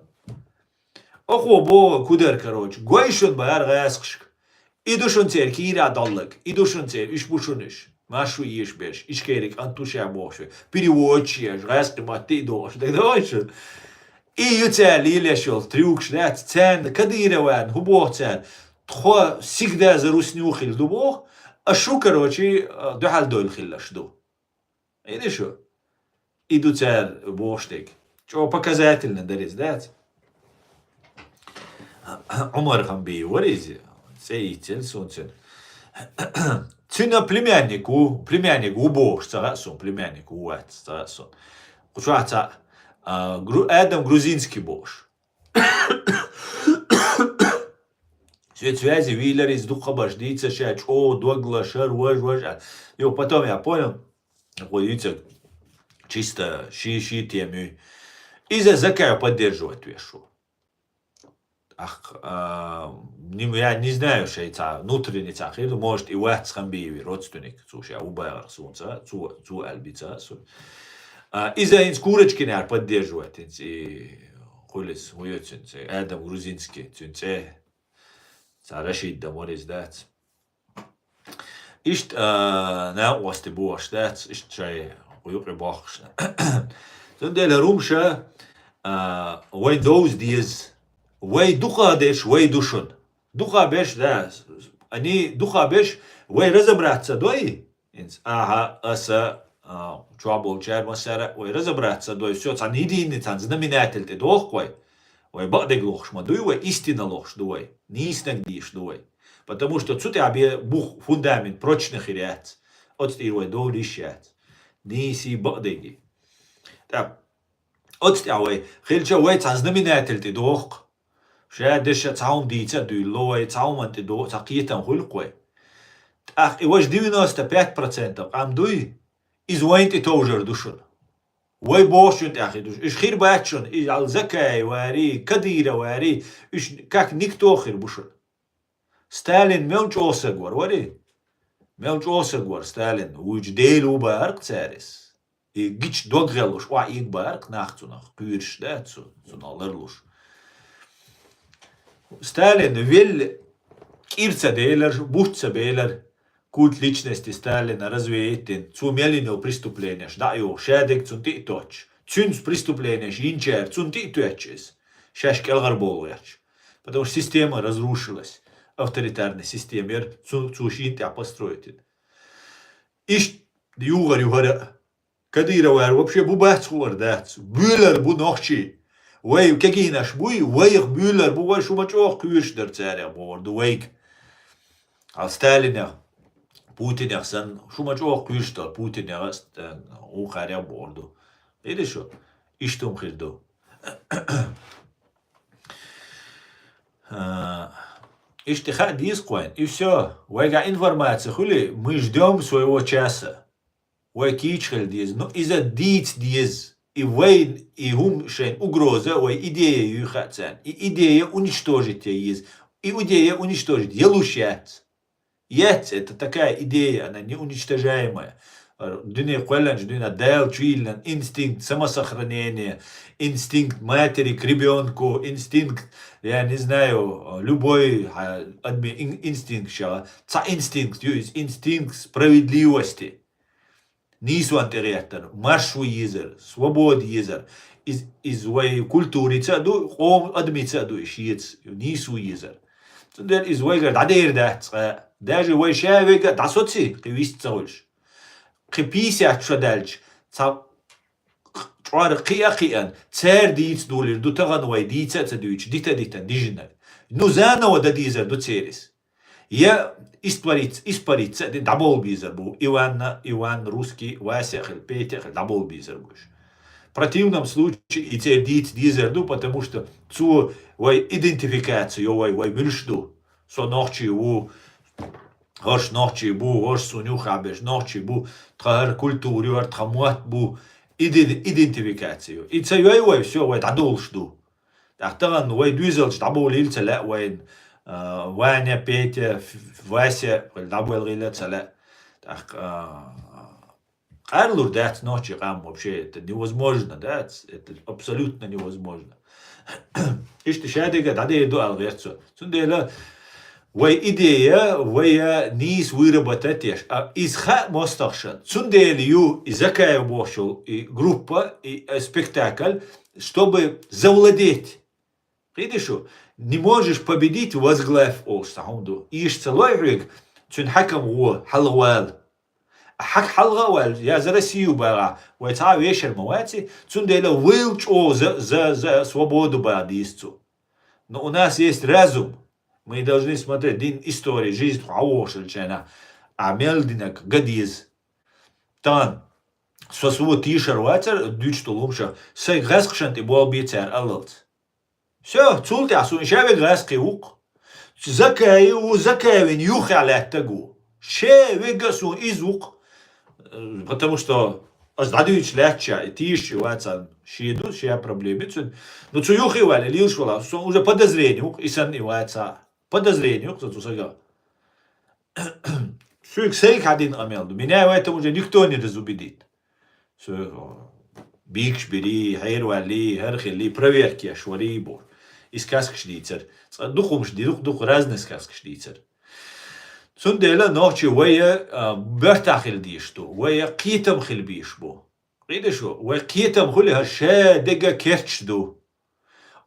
Охо боху кудар, короче, гой шун баар гӀаскхашка. И ду шун цер кийра доллаг, и ду шун цер, уьш бу шун уьш. Машу еш берш, Ичкери кӀант ву ша бохуш ве. Переводчик еш, гӀаскхи матти и дохуш, дагадогӀий шун? И ю цара лелеш йолу трюкаш дац, царна Кадыровна, хӀу боху цара, тхо сигда за русню хила ду боху, а шу, короче, дуьхьал дойла хилалаш ду. Иди шу? И ду цара бохуш дерг. ЧӀо показательно дара иза, дац? Ӏумар Хамбиев вара иза, цӀе йицъелла суна цуьнан. Цуьнан племянник ву, племянник ву бохуш, ца хаьа суна, племянник ву вац, ца хаьа суна. Кху чохь цхьаъ, а, гру-, Адам Грузинский бохуш. Соьца связи вийлар иза, дукха хабарш дийца ша, чӀогӀа догла, шар, важ, важ, а. Йо, потом я понял, хӀу йицаг чисто ши, ши тема юй. Иза Закаев поддерживать веш ву. Ах, а, ним-, я не знаю, шай цхьа внутренний цхьа хир ду, может, и вац Хамбиеви родственник, цу ша ву бахарх суна ца, цу, цу аьлла би ца, су. А, иза хӀинца Курочкинера поддерживать, хӀинца и хулис, хӀу ю цуьнан цӀе, Адам Грузинский, цуьнан цӀе, цхьа Рашид дан вара иза дац. Иштта, а, накъости бохуш дац, иштта шай юкъе бохкуш. Цундела румша, а, вай довза деза, вай дукха деш, вай ду шун. Дукха беш, да, они дукха беш, вай разобраться дой? Инц, аха, аса, а, чохь болчара массара, вай разобраться дой. Всё, цхьана единый, цхьана знаменатель тӀе доху вай. Вай бакъдерг лохуш ма дуй вай, истина лохуш ду вай, нийсаниг дийш ду вай. Потому что цу тӀехь бе бух, фундамент прочный хир яц. Оцу тӀера вай довла йиш яц. Нийсий бакъдерг. ТӀаккха оцу тӀехь вай хилча, вай цхьана знаменатель тӀе доху. Ша деша цхьа хӀума дийца а дуьйлало вай, цхьа хӀуманна тӀе до-, цхьа кхетам хуьлу-кх вай. ТӀаккха и важа девяносто пять процентов къам дуй, иза вайна тӀе товжар ду шуна. Вай бохучун тӀехь хир ду шуна. Уьш хир бац шуна, иза ал Закаев вари, Кадыров вари, уьш как никто хир бу шуна. Сталин мел чӀогӀа саг вара, вари? Мел чӀогӀа саг вара Сталин, вуьйчу Дела ву бахарх цаьрис. И гича дог гӀеллуш, охьа ийга бахарх нах цунах, кхуьйруш да цу, цунах ларлуш. Сталин велли кӀира ца делар, буц ца белар, культ личности Сталина развеять дина, цо мел йина йолу преступленеш дӀа а йоху, ша дерг цунна тӀе а тоттуш, цуьнца преступленеш йинчара цунна тӀе а тоьттуш иза, шаьш кӀелхьарбовла гӀерташ. Потому что система разрушилась, авторитарная система яра, цу, цо шена тӀехь построить йина. Иштта юхара ю хӀара а. Кадыровара вообще бу бац хуур дац. Буьйлар бу нохчий. Вай кегийнаш буй, вайх буьйлар бу, вай шу ма чӀогӀа кхуьйруш дара царех бохур ду вайга. Хьал Сталинех, Путинех санна, шу ма чӀогӀа кхуьйруш дара Путинех а, Ст-, вукхарех а бохур ду. Иди шу, иштта хӀума хир ду. А, иштта хаа дийца кхойн. И всё, вайгахь информация хуьли, мы ждём своего часа. вай кийча хила деза. Ну, иза дийца деза. И вай, и хӀума шайн угроза, вай идея юй хаьа царна. И идея уничтожить е еза. И идея уничтожить е луш яц. Яц, это такая идея, она неуничтожаемая. Дуьне кхоьллинчу дуьйна Дала чуйиллина инстинкт самосохранения, инстинкт матери к ребёнку, инстинкт, я не знаю, любой а, адми ин- инстинкт ша. Цхьа инстинкт ю, из инстинкт справедливости. Нийсонан тӀегӀертар, марш ву езар, свобода езар. Из, из вай культурица а ду, къом адамица а ду, и шеца нийса ву езар. Цундела из вайгара дӀадер дац цкъа. Даже вай ша вега дӀасоци, кхи вист ца хуьлуш. Кхи пятьдесят шо даьлча, цхьа чӀор кхиа кхиан, цара дийца дулийр ду, тахана вай дийца а ца дуьйцуш, дита а дитан дижинарг. Ну, заново дан дезар ду церис. Я испариться, испариться а дин дӀабовла безар бу. Иванна, Иван русский, Вася а хила, Петя а хила дӀабовла безар бу уьш. В противном случае и церан дийца дезар ду, потому что цо вай идентификация йо вай, вай муьлш ду. Со нохчий ву, хӀорш нохчий бу, хӀорш суна юххехь берш нохчий бу, тхан хӀара культура ю, хӀара тхан мотт бу, иди- идентификация ю. И ца йой вай, всё, вай дӀадовлуш ду. ТӀаккха тахана вай дуьйзалчу дӀабовлийла ца лаьа вайна, а, Ваня, Петя, Ф- Вася, вай дӀабойлгӀийла ца лаьа. ТӀаккха, а, къарлур дац нохчий къам вообще, это невозможно, дац, это абсолютно невозможно. Иштта шадерга дӀадер ду аьлла гӀерта со. Цундела вай идея, вай нийса выработать еш, а иза хаьа мостагӀашна. Цундела ю и Закаев бохучул и группа, и, э, спектакль, чтобы завладеть. Кхийтий шу, не можешь победить, возглавь олуш цхьа хӀума ду. Ийша ца лой хьоьга, цуьнан хьаькам гӀо, хьалха вала. Хьаькам хьалха а ваьлла, я за Россию бахахь, вай цхьа а вешар ма вац и, цундела вайл чӀогӀа за, за, за свободу баха деза цо. Но у нас есть разум. Мы должны смотреть, дин, история, жизнь тхо хьан вохуш хилча, а мел динарг ган деза. Тахана со суо тийшар вацара дуьйцуш долу хӀума ша, сайн гӀаскхашна тӀе болх бе цара аллалц. Всё, цул тӀаьхьа суна ша вега гӀаскхий ву-кх. Закаев ву, Закаевна юххехь лаьттаг ву. Ша вега а суна иза ву-кх. Потому что ас дӀадуьйцуш лаьтташ, и тийшаш и вацахь, шен ду, шен проблема ю цуьнан. Ну, цу юххе ваьлла, лелаш вала, суна уже подозрение ву-кх, и санна и вацахь. Подозрение ву-кх сан цу сага. Соьга сайга хьан дина къамел ду. Меня в этом уже никто не разубедит. Со бийкаш бирий, хьераваьллий, хӀара хиллий, проверка еш варий боху. И сказкаш дийцар. Цкъа дукха хӀумаш ди-, дукха-дукха разный сказкаш дийцар. Цундела нохчий вай, а, боьртахь хила дезаш ду, вай кхетам хила безаш бу. Кхийтий шу, вай кхетам хуьлу, хӀара ша дерг керташ ду.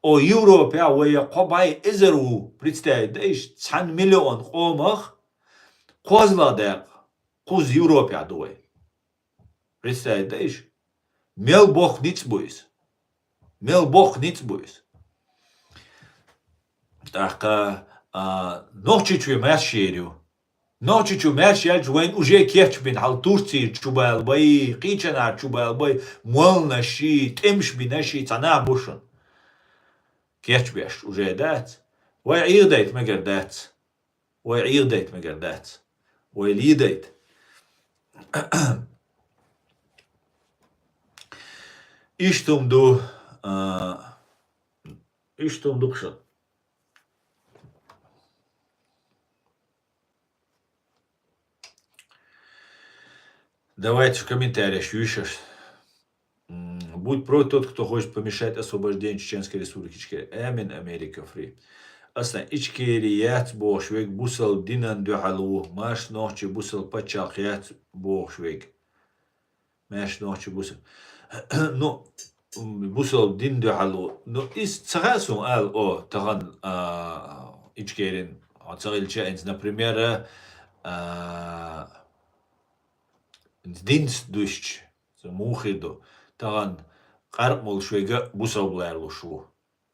О, Европехь вай кхо бӀе эзар ву, представить даьш, цхьана миллион къомах кхозлагӀа дакъа, кхузза Европехь ду вай. Представить даьш? Мел боккха ницкъ бу иза. Мел боккха ницкъ бу иза. ТӀаккха, а, Нохчийчоь маьрша ер ю. Нохчийчу маьрша яьлча вайн уже кечбина хьал Турция чу бала бай, кхечанхьа чу бала бай, молланаш ший, тӀемаш бинарш ший, цхьа нах бу шуна. Кечбеш уже дац. Вай Ӏийгадайта мегар дац. Вай Ӏийгадайта мегар дац. Вай лийдайта. Иштта хӀума ду, а, иштта хӀума ду-кх ша. Давайте в комментариях юьйш аш. М, будь проклян тот, кто хочет помешать освобождению Чеченской Республики Ичкерия. Амин, Америка Фри. Аса Ичкери яц бохуш вег бусалба динан дуьхьал ву. Марш нохчий бусалба пачхьалкх яц бохуш вег. Маьрша нохчий бусалба. Ну, м, бусалба дин дуьхьал ву. Ну, иза ца хаьа суна ала, о, тахана, а, Ичкерин, а, ца хилча а, инца, например, а, динца дуьстича, ца муха хир ду. Тахана къаркъа молуш вега бусалба ларалуш ву.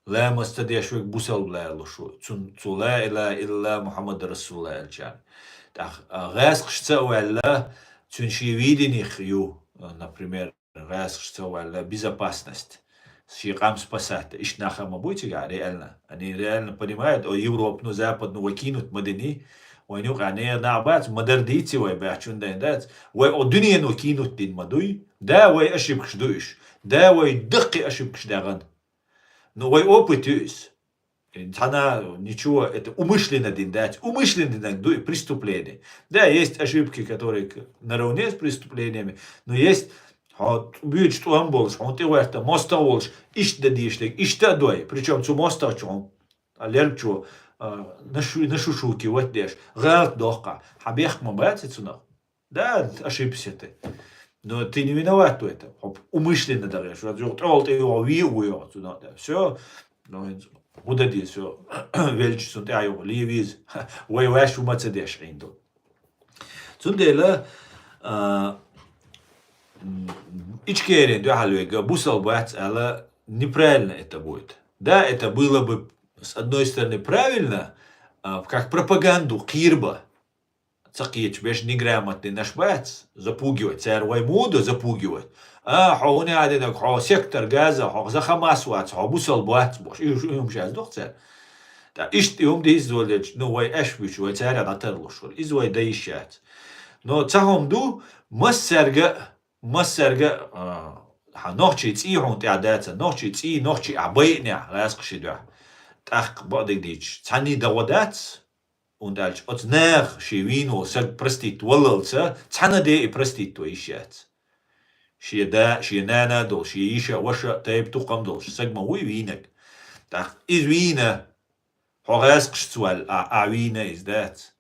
Ламаз ца деш вега бусалба ларалуш ву. Цун, цу ла илаха иллаллах Мухаммад Расулуллах аьллачарна. ТӀаккха, а, гӀаскхашца а ваьлла, цуьнан шен видениех ю, а, например, гӀаскхашца а ваьлла, безопасность. Шен къам спасать. Иштта нах а ма буй цигахь, реально. Они реально понимают, о, Европу, ну, западную вай кинуть ма дини, Вайна юкъа нехан нах бац, ма-дарра дийци вай баьчун дайн дац. Вай о дуьнено кинут дин ма дуй. Да, вай ошибкаш ду иш. Да, вай даккхий ошибкаш дагӀан. Ну, вай опыт ю ис. Цхьана ничего, это умышленно дин дац. Умышленно дин ду и преступление. Да, есть ошибки, которые к- наравне с преступлениями, но есть хьо буьйцу тӀом болуш, хьуна тӀе ваьрта мостагӀа волуш, иштта дан дийш дерг, иштта а дой. Причем цу мостагӀчу хьуна, а, лергчо, а, нашу, нашу шуки ват деш, гӀалат дохка. Хьан бехк ма бац и цунах? Да, ошибся ты. Но ты не виноват в этом. Хьо умышленно дагӀеш. Вот юха тӀехула тӀе юха вий а вуй юха цунах. Да. Всё. Ну, хӀун дан деза, всё. Велча цунна тӀе а юха ле веза. Вай ваьш ву ма ца деш хьийна ду. Цундела, а, м, Ичкерин дуьхьал вега бусал бац аьлла, неправильно это будет. Да, это было бы, с одной стороны, правильно, а, как пропаганду кхийра бан. Ца кхеташ беш неграмотный наш бац, запугивать. Цара вай муха ду запугивать? А, хьо хӀуна а динарг, хьо сектор газа, хьо за Хамас вац, хьо бусал бац бохуш. И, и хӀума шаьш доху цара. ТӀаккха иштта и хӀума дийца волчу, ну, вай аьш буьйцу, вай цара дӀатарлуш хуьлу. Иза вай дан йиш яц. Но цхьа хӀума ду, массаьрга, массаьрга, а, хьан нохчий цӀий хьуна тӀехь дацахь, нохчий цӀий, нохчий ахь байинехь, гӀаьскхи дуьхьа. ТӀаккха бакъдерг дийцча, цхьанний дагӀо дац, хӀунда аьлча оцу наха шен вийна волу саг простить валлалца, цхьана де и простить ван йиш яц. Шен да, шен нана а долуш, шен йиша а, ваша а, тайпа тукхам а долуш, саг ма вуй вийнарг. ТӀаккха иза вийна, хьо гӀаьскхашца ваьлла, а, а вийна иза дац.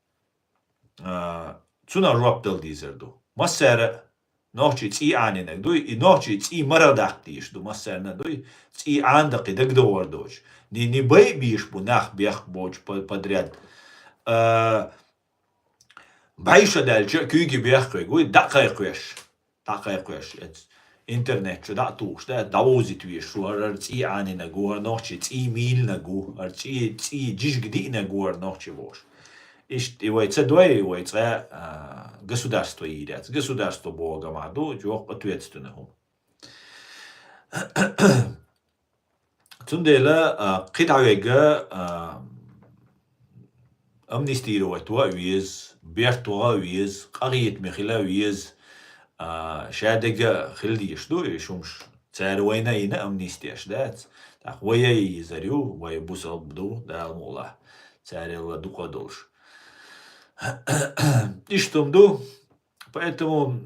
А, цунах жоп дала дезар ду. Массара а нохчий цӀий Ӏанийнарг дуй, и нохчий цӀий марха даккха дезаш ду, массарна а дуй, цӀий Ӏана даккхий дагадогӀар доцуш. Ни, ни бай а бийш бу нах бехк боцуш по-, подряд. А, бӀаьша даьлча а куьйги бехк вег вуй, дӀа а кхайкхош. ДӀакхайкхош, эц, интернет чу дӀа а тухуш, да, дӀавузийта везаш, шу хӀара цӀий Ӏанийнарг ву, хӀара нохчий цӀий мийланарг ву, хӀара цӀий, цӀий жижиг диънарг ву хӀара нохчий бохуш. Иштта и вай ца дой, вай цкъа, а, государство йийр яц. Государство боху гамахь ду, чохь ответственный хӀума. Цундела, а, кхидӀа вега, а, амнистировать ван а веза, бертан ван а веза, къахетаме хила а веза, а, шадерг а хила дезаш ду, и шумаш цара вайна а йина амнистеш дац. ТӀаккха вай а йийзар ю, вай бусалба ду, Дала мукъалахь, царел дукха а долуш. Иштта хӀума ду, Поэтому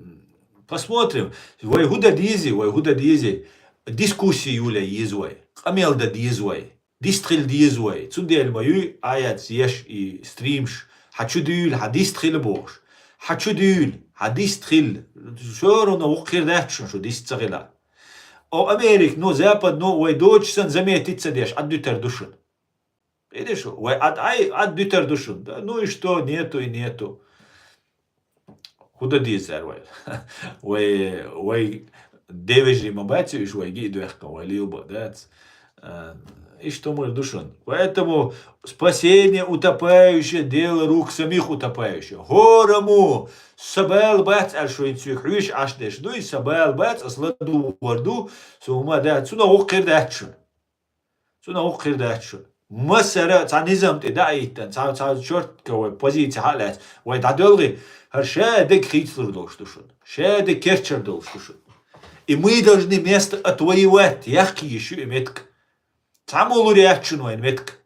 посмотрим. Вай хӀун дан деза, вай хӀун дан деза, дискуссия юлай еза вай, къамел дан деза вай, дистхила деза вай. Цундела ма юй, Ӏа яц еш и стримаш, хьан чу дуьйла, хьан дистхила бохуш. Хьан чу дуьйла, хьан дистхила. Всё равно вукху хир дац шун шу дист ца хила. О, Америка, ну, Запад, ну, вай доцуш санна заметить ца деш, Ӏад дуьтар ду шуна. Видишь, вай Ӏад, ай, Ӏад дуьтар ду шуна. Да, ну и что, нету и нету. ХӀун дан деза цара вай? Вай, вай девежий ма бац уьш, вай гиъ доьхкан, вай лилба дац. А, иштта хӀумар ду шуна. Поэтому спасение утопающего — дело рук самих утопающих. ХӀораммо, сан бала бац аьлла шуна цуьнга хьоьжуш Ӏаш деш дуй, сан бала бац, ас ладугӀур ду, со хӀума дац, цунах вукху хир дац шуна. Цунах вукху хир дац шуна. Массара а цхьа низам тӀе дӀа а йиттина, цхьа, цхьа чёртка вай позиция хьа а лаьцна, вай дӀадоьлхий, хӀара шадерг хийцалур долуш ду шуна. Шадерг керчар долуш ду шуна. И мы должны место отвоевать, яккхий йиш ю и меттиг. Цхьаммо лур яц шуна вайн меттиг.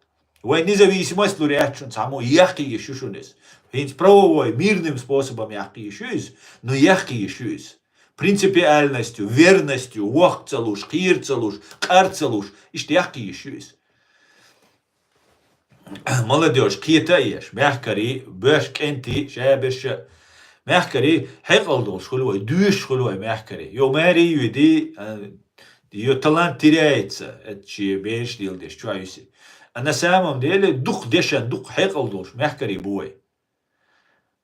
Вайн независимость лур яц шуна цхьаммо, яккхий йиш ю шуна иза. ХӀинца правовой, мирным способом яккхий йиш ю иза, но яккхий йиш ю иза. Принципиальностью, верностью, воккха ца луш, кхера ца луш, къар ца луш, иштта яккхий йиш ю иза. Молодёжь, кхета а еш, мехкарий, боьрша кӀентий, шаберша, мехкарий, хьекъал долуш хуьлу вай, доьшуш хуьлу вай мехкарий. Йо, маьрий юьди, а, её талант теряется, это шен бераш дийла деш, чу а юьси. А на самом деле, дукха дешан, дукха хьекъал долуш мехкарий бу вай.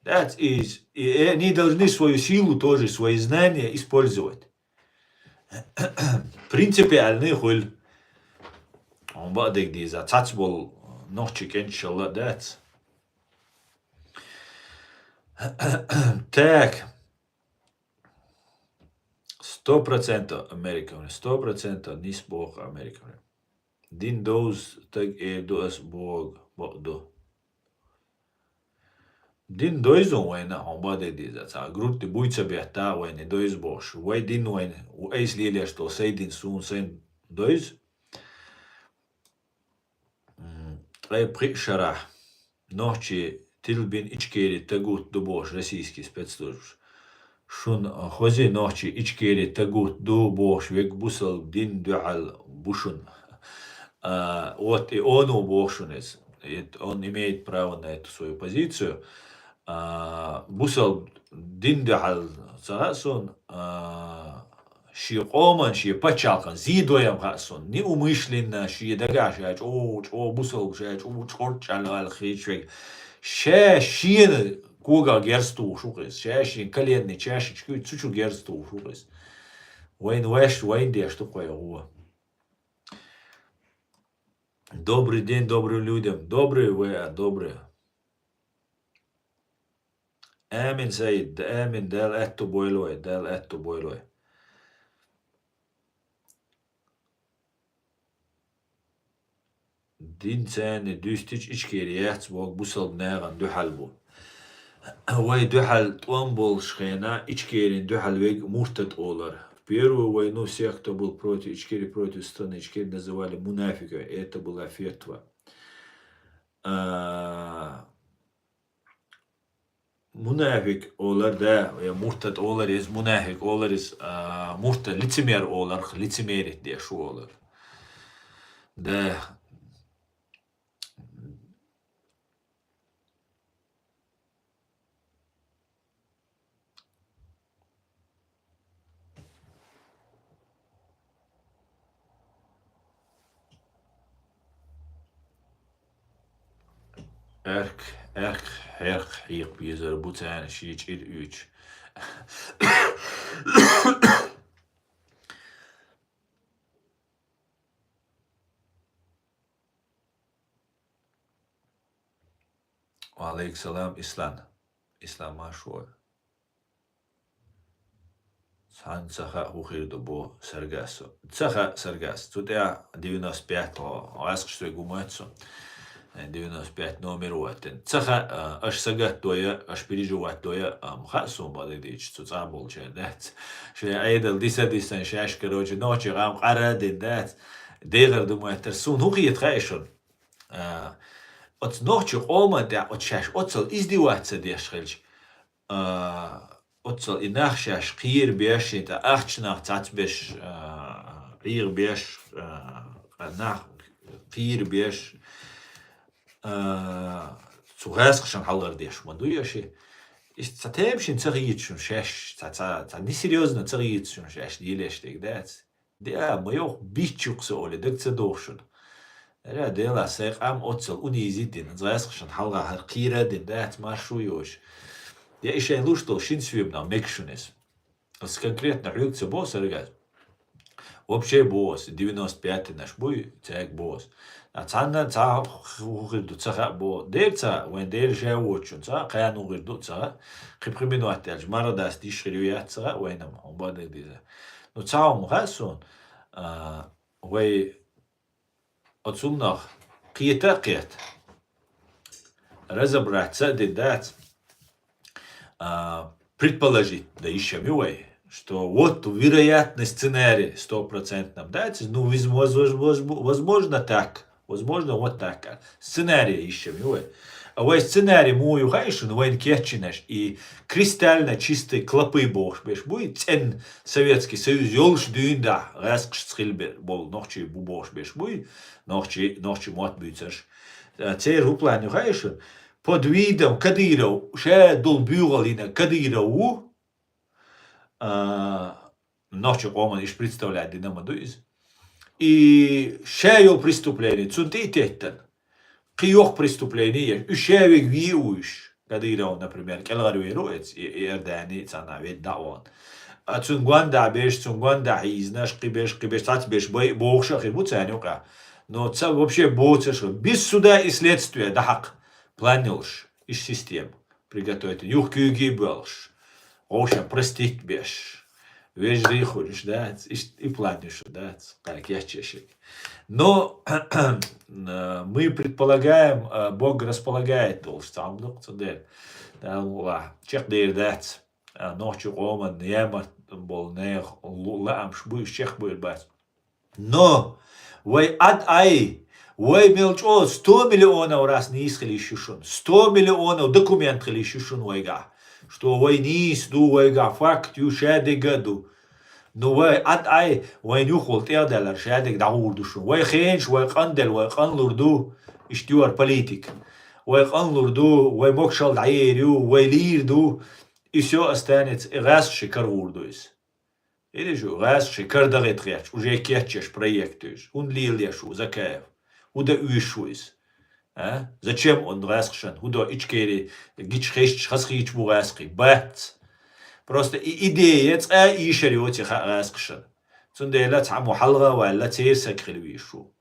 That's is, и они должны свою силу тоже, свои знания использовать. Принципиальный хуьлу. Хьуна бакъдерг деза, цац болу нохчий кӀенташалла а дац. Так. Сто процентов Америка, сто процентов нис боху Америка. Дин довза стаг эр ду ас боху, бакъ ду. Дин дойзу вайна, хьо баде деза, ца грудь буйца бетта вайна дойз бохуш. Вай дин вайна, у айс лелеш то сай дин сун сайн дойз. М, ткъе пхи шарахь нохчи тилбин Ичкери тагут ду бохуш российский спецслужбаш. Шун, а, хози нохчи Ичкери тагут ду бохуш вег бусал дин дуьхьал бу шун. А, вот и он у бохуш шун эс. И он имеет право на эту свою позицию. А, бусал дин дуьхьал ца хаьа сун, а, шен къоман, шен пачхьалкхан зе доям хаьа сун. Неумышленно шен дагахь ша чӀо, чӀо бусалба ша чӀо, чӀорчӀалла хилча вег. Ша шена когах герз тухуш ву-кх иза. Ша шен коленный чашечка цу чу герз тухуш ву-кх иза. Вайн ваьш, вайн деш ду кхой гӀо. Добрый день добрым людям. Добрый вы, а, добрый. Амин, Саид, да амин, Дала аьтту бойла вай, Дала аьтту бойла вай. Дин царна дуьстича Ичкери яц боху бусалба нахана дуьхьал бу. Вай дуьхьал тӀом болуш хена Ичкерин дуьхьал вег муртат олар. В первую войну всех, кто был против Ичкери, против страны Ичкери, называли мунафиками. Это была фетва. А, мунафик олар, да, я муртат олар, из мунафик олар, из, а, муртат лицемер олар, лицемерить деш ву олар. Да. Аьрк, аьрк, хьерк хьекха безар бу царна шен чӀир уьйчу. Ва алейкум салам, Ислам. Ислам, марша вогӀийла. Цхьанна ца хаьа, хӀун хир ду бо Саргасо. Ца хаьа Саргас. Цу тӀехь девяносто пять гӀо-, гӀаскхаш соьга гу моьтту со. Э, девяносто пять номер ваттина. Ца хаьа, а, аша сагатдой, аша переживать дой, а, ма хаьа суна бакъдерг дийцича, цу цӀа болчара дац. Шайн Ӏедал диса-дисан шаьш, короче, нохчий къам къара а дина дац. ДегӀар ду моьттар. Суна хӀун хета хаьа шуна? А, оцу нохчи къоман тӀехь оцу шаьш оццал издеваться деш хилча, а, оццал и нах шаьш кхийра беш, шен тӀе ахча нах цхьацца беш, а, ӀийгӀа беш, а, нах кхийра беш, а, цу гӀаскхашна хьалхара деш ма дуй аша. Иштта цхьа тема шина ца хийца шуна шаьш, цхьа, цхьа, цхьа несерьёзно ца хийца шуна шаьш лелаш дерг дац. Де а, ма йоху биччух со оле, даг ца доху шуна. Ара, дела, сайн къам оццал унизить дина, гӀаскхашна хьалха хӀара кхийра а дина, дац маршо йош. Я и шайн луш долу шин соьманах мега шуна иза. Ас конкретно хьоьга ца боху Саргас. Вообще боху ас, девяносто пятый наш буй, цаьрга боху ас. А цхьанна цхьа хӀу хир ду ца хаьа боху. Дера ца, вайн Дела ша воцучун ца, кхана хӀу хир ду ца хаьа. Кхин-пхи минот аьлча, марха дас диш хир ю яц ца хаьа, вайна ма хьо бан деза. Ну, цхьа хӀума хаьа суна, а, вай оцу хӀуманах кхета а кхета, разобраться а дина дац, а, предположить дан йиш ма ю вай, что вот вероятный сценарий стопроцентным дац, ну, виз-, воз-, воз-, воз-, возможно так, возможно вот так. Сценарий йиш ма ю вай. А вай сценарий муха ю хаьа шуна, вайна кечйинарш, и кристально чистый клопы бохуш берш буй, цӀена Советский Союз йолуш дуьйна дахь гӀаскхашца хилла бер болу нохчий бу бохуш берш буй, нохчий, нохчий мотт буьйцурш. А, церан хӀу план ю хаьа шуна? Под видом Кадыров, ша долу буьйгӀал йина Кадыров ву, а, нохчий къоман иштта представлять дина ма ду иза. И ша йолу преступление, цунна тӀе а теттина, кхин йоккха преступление еш, уьш ша вега ве а вуьйш, Кадыров, например, кӀелхьарвер ву эца, и, и Иордани, цхьана вед дӀа а вахана. А цуьнан гондахь беш, цуьнан гондахь хьийзинарш, кхин беш, кхин беш, цхьацца беш бай-, бохуш а хир бу царна юкъахь. Но ца вообще боцурш хир. Без суда и следствия дахьакха план йолуш, иш система приготовить, юха куьйге а боьлхуш, вовшен простить беш, Вежарий хуьлуш дац, иштта и план йолуш дац, кхаьчча шега. Но, э, мы предполагаем, э, Бог располагает долуш цхьа хӀума ду-кх цундела. Дала мукъ лахь, чекхдер дац. А, нохчийн къоман ямарт болу нехан лу-, лаамаш бу, уьш чекхбуьйлур бац. Но вай Ӏад Ӏай, вай мел чӀогӀа сто миллионов раз нийса хила йиш ю шуна, сто миллионов документ хила йиш ю шуна вайгахь, что вай нийса ду, вайгахь факт ю, шадерг а ду. Ну, вай Ӏад Ӏай, вайна юхаволу тӀехдаьлларг шадерг дӀагӀур ду шуна. Вай хенаш, вай къанделла, вай къанлур ду, иштта юьра политика. Вай къанлур ду, вай могушалла дӀаер ю, вай лийр ду. И всё останется, и гӀаскхи ши кара гӀур ду иза. Или шу гӀаскхи ши кара дагӀе тхетча, уже кечъеш проект уьш. ХӀунда лелош ву Закаев? ХӀун дан уьйш ву иза? А? Зачем он гӀаскхашна? ХӀун до Ичкери гича хезча, хазахийча бу гӀаскхий? Бац. Просто и идея цкъа а ийшар йоций хаьа гӀаскхашна. Цундела цхьаммо хьалха а ваьлла, церан саг хила везаш ву.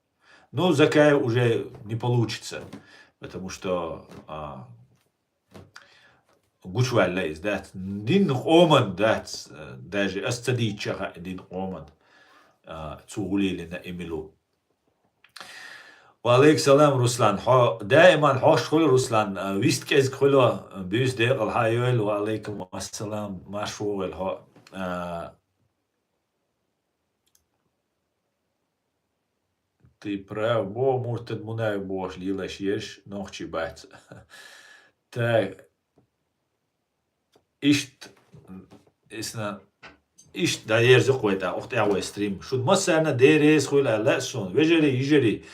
Ну, Закаев уже не получится, потому что, а, гучуваьлла иза дац. Дин къоман дац, даже ас ца дийцча хаьа дин къоман, а, цо гӀулийлина и мила ву. Ва алейкум салам, Руслан. Хьо даиман хьош хуьлу, Руслан, а, вист кӀезиг хуьлу, буьйса декъала хьан йойла. Ва алейкум ассалам, марш вогӀийла хьо. А, Ты прав, бо, муртад мунавий бохуш лелаш ерш нохчий бац. Так. Иштта, исна, иштта дӀаерза-кх вай тӀаккха, укх тӀехь вай стрим. Шуна массарна Дела реза хуьлда аьлла лаьа суна, вежарий, йижарий.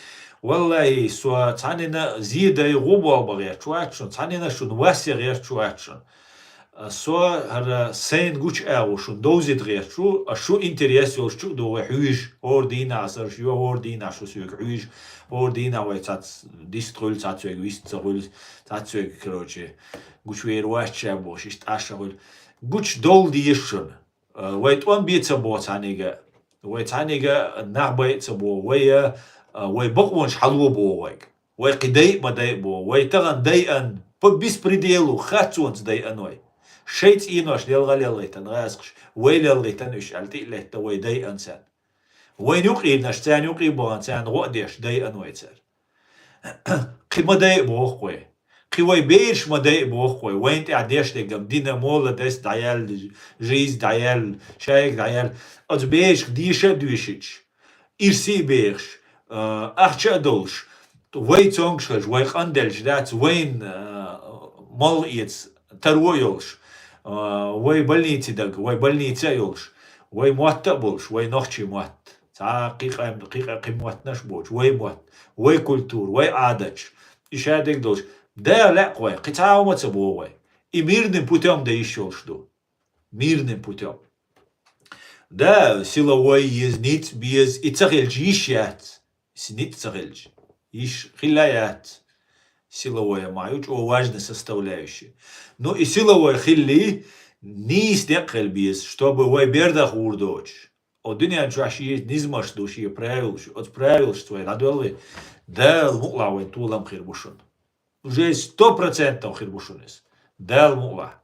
Валлахи, со цхьаннена зе дай гӀо болх бан гӀерташ вац шуна, цхьаннена шуна вас ян гӀерташ вац шуна. Со хӀара сайна гучу агӀо шуна довзийта гӀерташ ву, ас шу интерес йолуш чу а ду вай хьуьйжа, хӀора дийнахь ас арш йо, хӀора дийнахь шу соьга хьуьйжа, хӀора дийнахь вай цац дист хуьлу, цац вайга вист ца хуьлу, цац вайга, короче, гучувер вац ша бохуш, иштта тӀаш а хуьлу. Гучу довла деза шуна. Вай тӀом бен ца боху цхьаьннега, вай цхьаьннега нах байа ца боху, вай, а, вай бакъонаш хьало боху вайга. Вай кхин дайа а ма дайа боху, вай тахана дайана, по беспределу, харцонца дайана вай. Шайн цӀенош лелха лелхийтина гӀаскхаша, вай лелхийтина уьш аьлла тӀе а летта вай дайана царна. Вайна юкъийнаш царна юкъе а бахана, царна гӀо а деш, дайана вай цара. Кхин ма дайа боху-кх вай. Кхин вай бераш ма дайа боху-кх вай. Вайна тӀехь деш дерг-м дина, молодец дӀаяьлла, жизнь дӀаяьлла, шайга дӀаяьлла. Оцу берашка деша а доьшуьйтуш, ирсе а бехаш, а, ахча а долуш, вай цомгуш хилча, вай къанделлаш дац, вайна, а, молла эца таро а йолуш, а, вай больнице дага, вай больнице а йолуш, вай мотт а болуш, вай нохчийн мотт. Цхьа кхин къам-, кхин къа-, кхин моттанаш а боцуш, вай мотт, вай культура, вай Ӏадаташ. И шадерг долуш, Дала лаьа-кх вай, кхин цхьа а хӀума ца боху вай. И мирным путём дан йиш йолуш ду. Мирным путём. Да, силовой еза, ницкъ беза, и ца хилча йиш яц. И ницкъ ца хилча, йиш хилла яц. Силовой ма ю чӀогӀа важная составляющая. Ну, и силовой хилли, нийса некъ хила беза, чтобы вай бердах гӀур доцуш. О, дуьнен чохь шен низамаш ду, шен правилаш. Оцу правилашца вай дӀадоьлхий, Дала мукъ лахь вайн толам хир бу шуна. Уже сто процентов хир бу шуна иза. Дала мукъ лахь.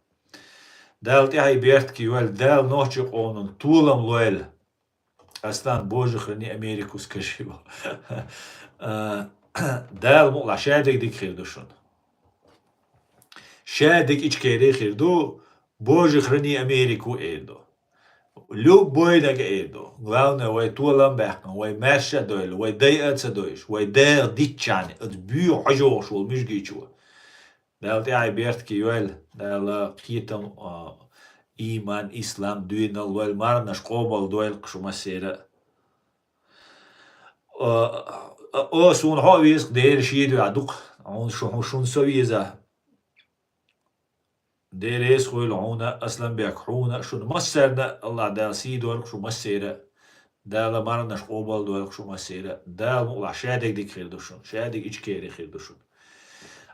Дала тӀаьхье беркате йойла, Дала нохчийн къоман толам лойла. Аслан, Боже, храни Америку, скажи ему. А, Дала мукъ лахь, шадерг дика хир ду шуна. Шадерг Ичкери хир ду, Боже, храни Америку эр ду. Любой дага эр ду. Главное, вай толам баьккхина, вай маьрша а дойла, вай дайа а ца дойуш, вай дагӀа дитчарна, оцу буьйху хьожохуш волу муьжгичо. Дала тӀаьхье беркате йойла, Дала кхетам, а, ийман, ислам, дуьйнал лойла, марханаш къобал дойла-кх шу массеран а. А, а, о, суна хьо а веза-кх, Дела шен дуьхьа ду-кх, хьуна шу-, хьуна шуна со веза. Дела реза хуьлда хьуна, Асланбек, хьуна а, шуна массарна а АллахӀ Дала сий дойла-кх шу массеран а. Дала марханаш къобал дойла-кх шу массеран а. Дала мукъ лахь, шадерг дика хир ду шуна, шадерг Ичкери хир ду шуна.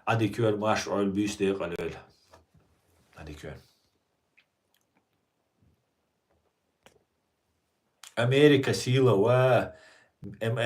Ӏадика йойла, марша Ӏойла, буьйса декъала йойла. Ӏадика йойла. Америка сила ва, м-,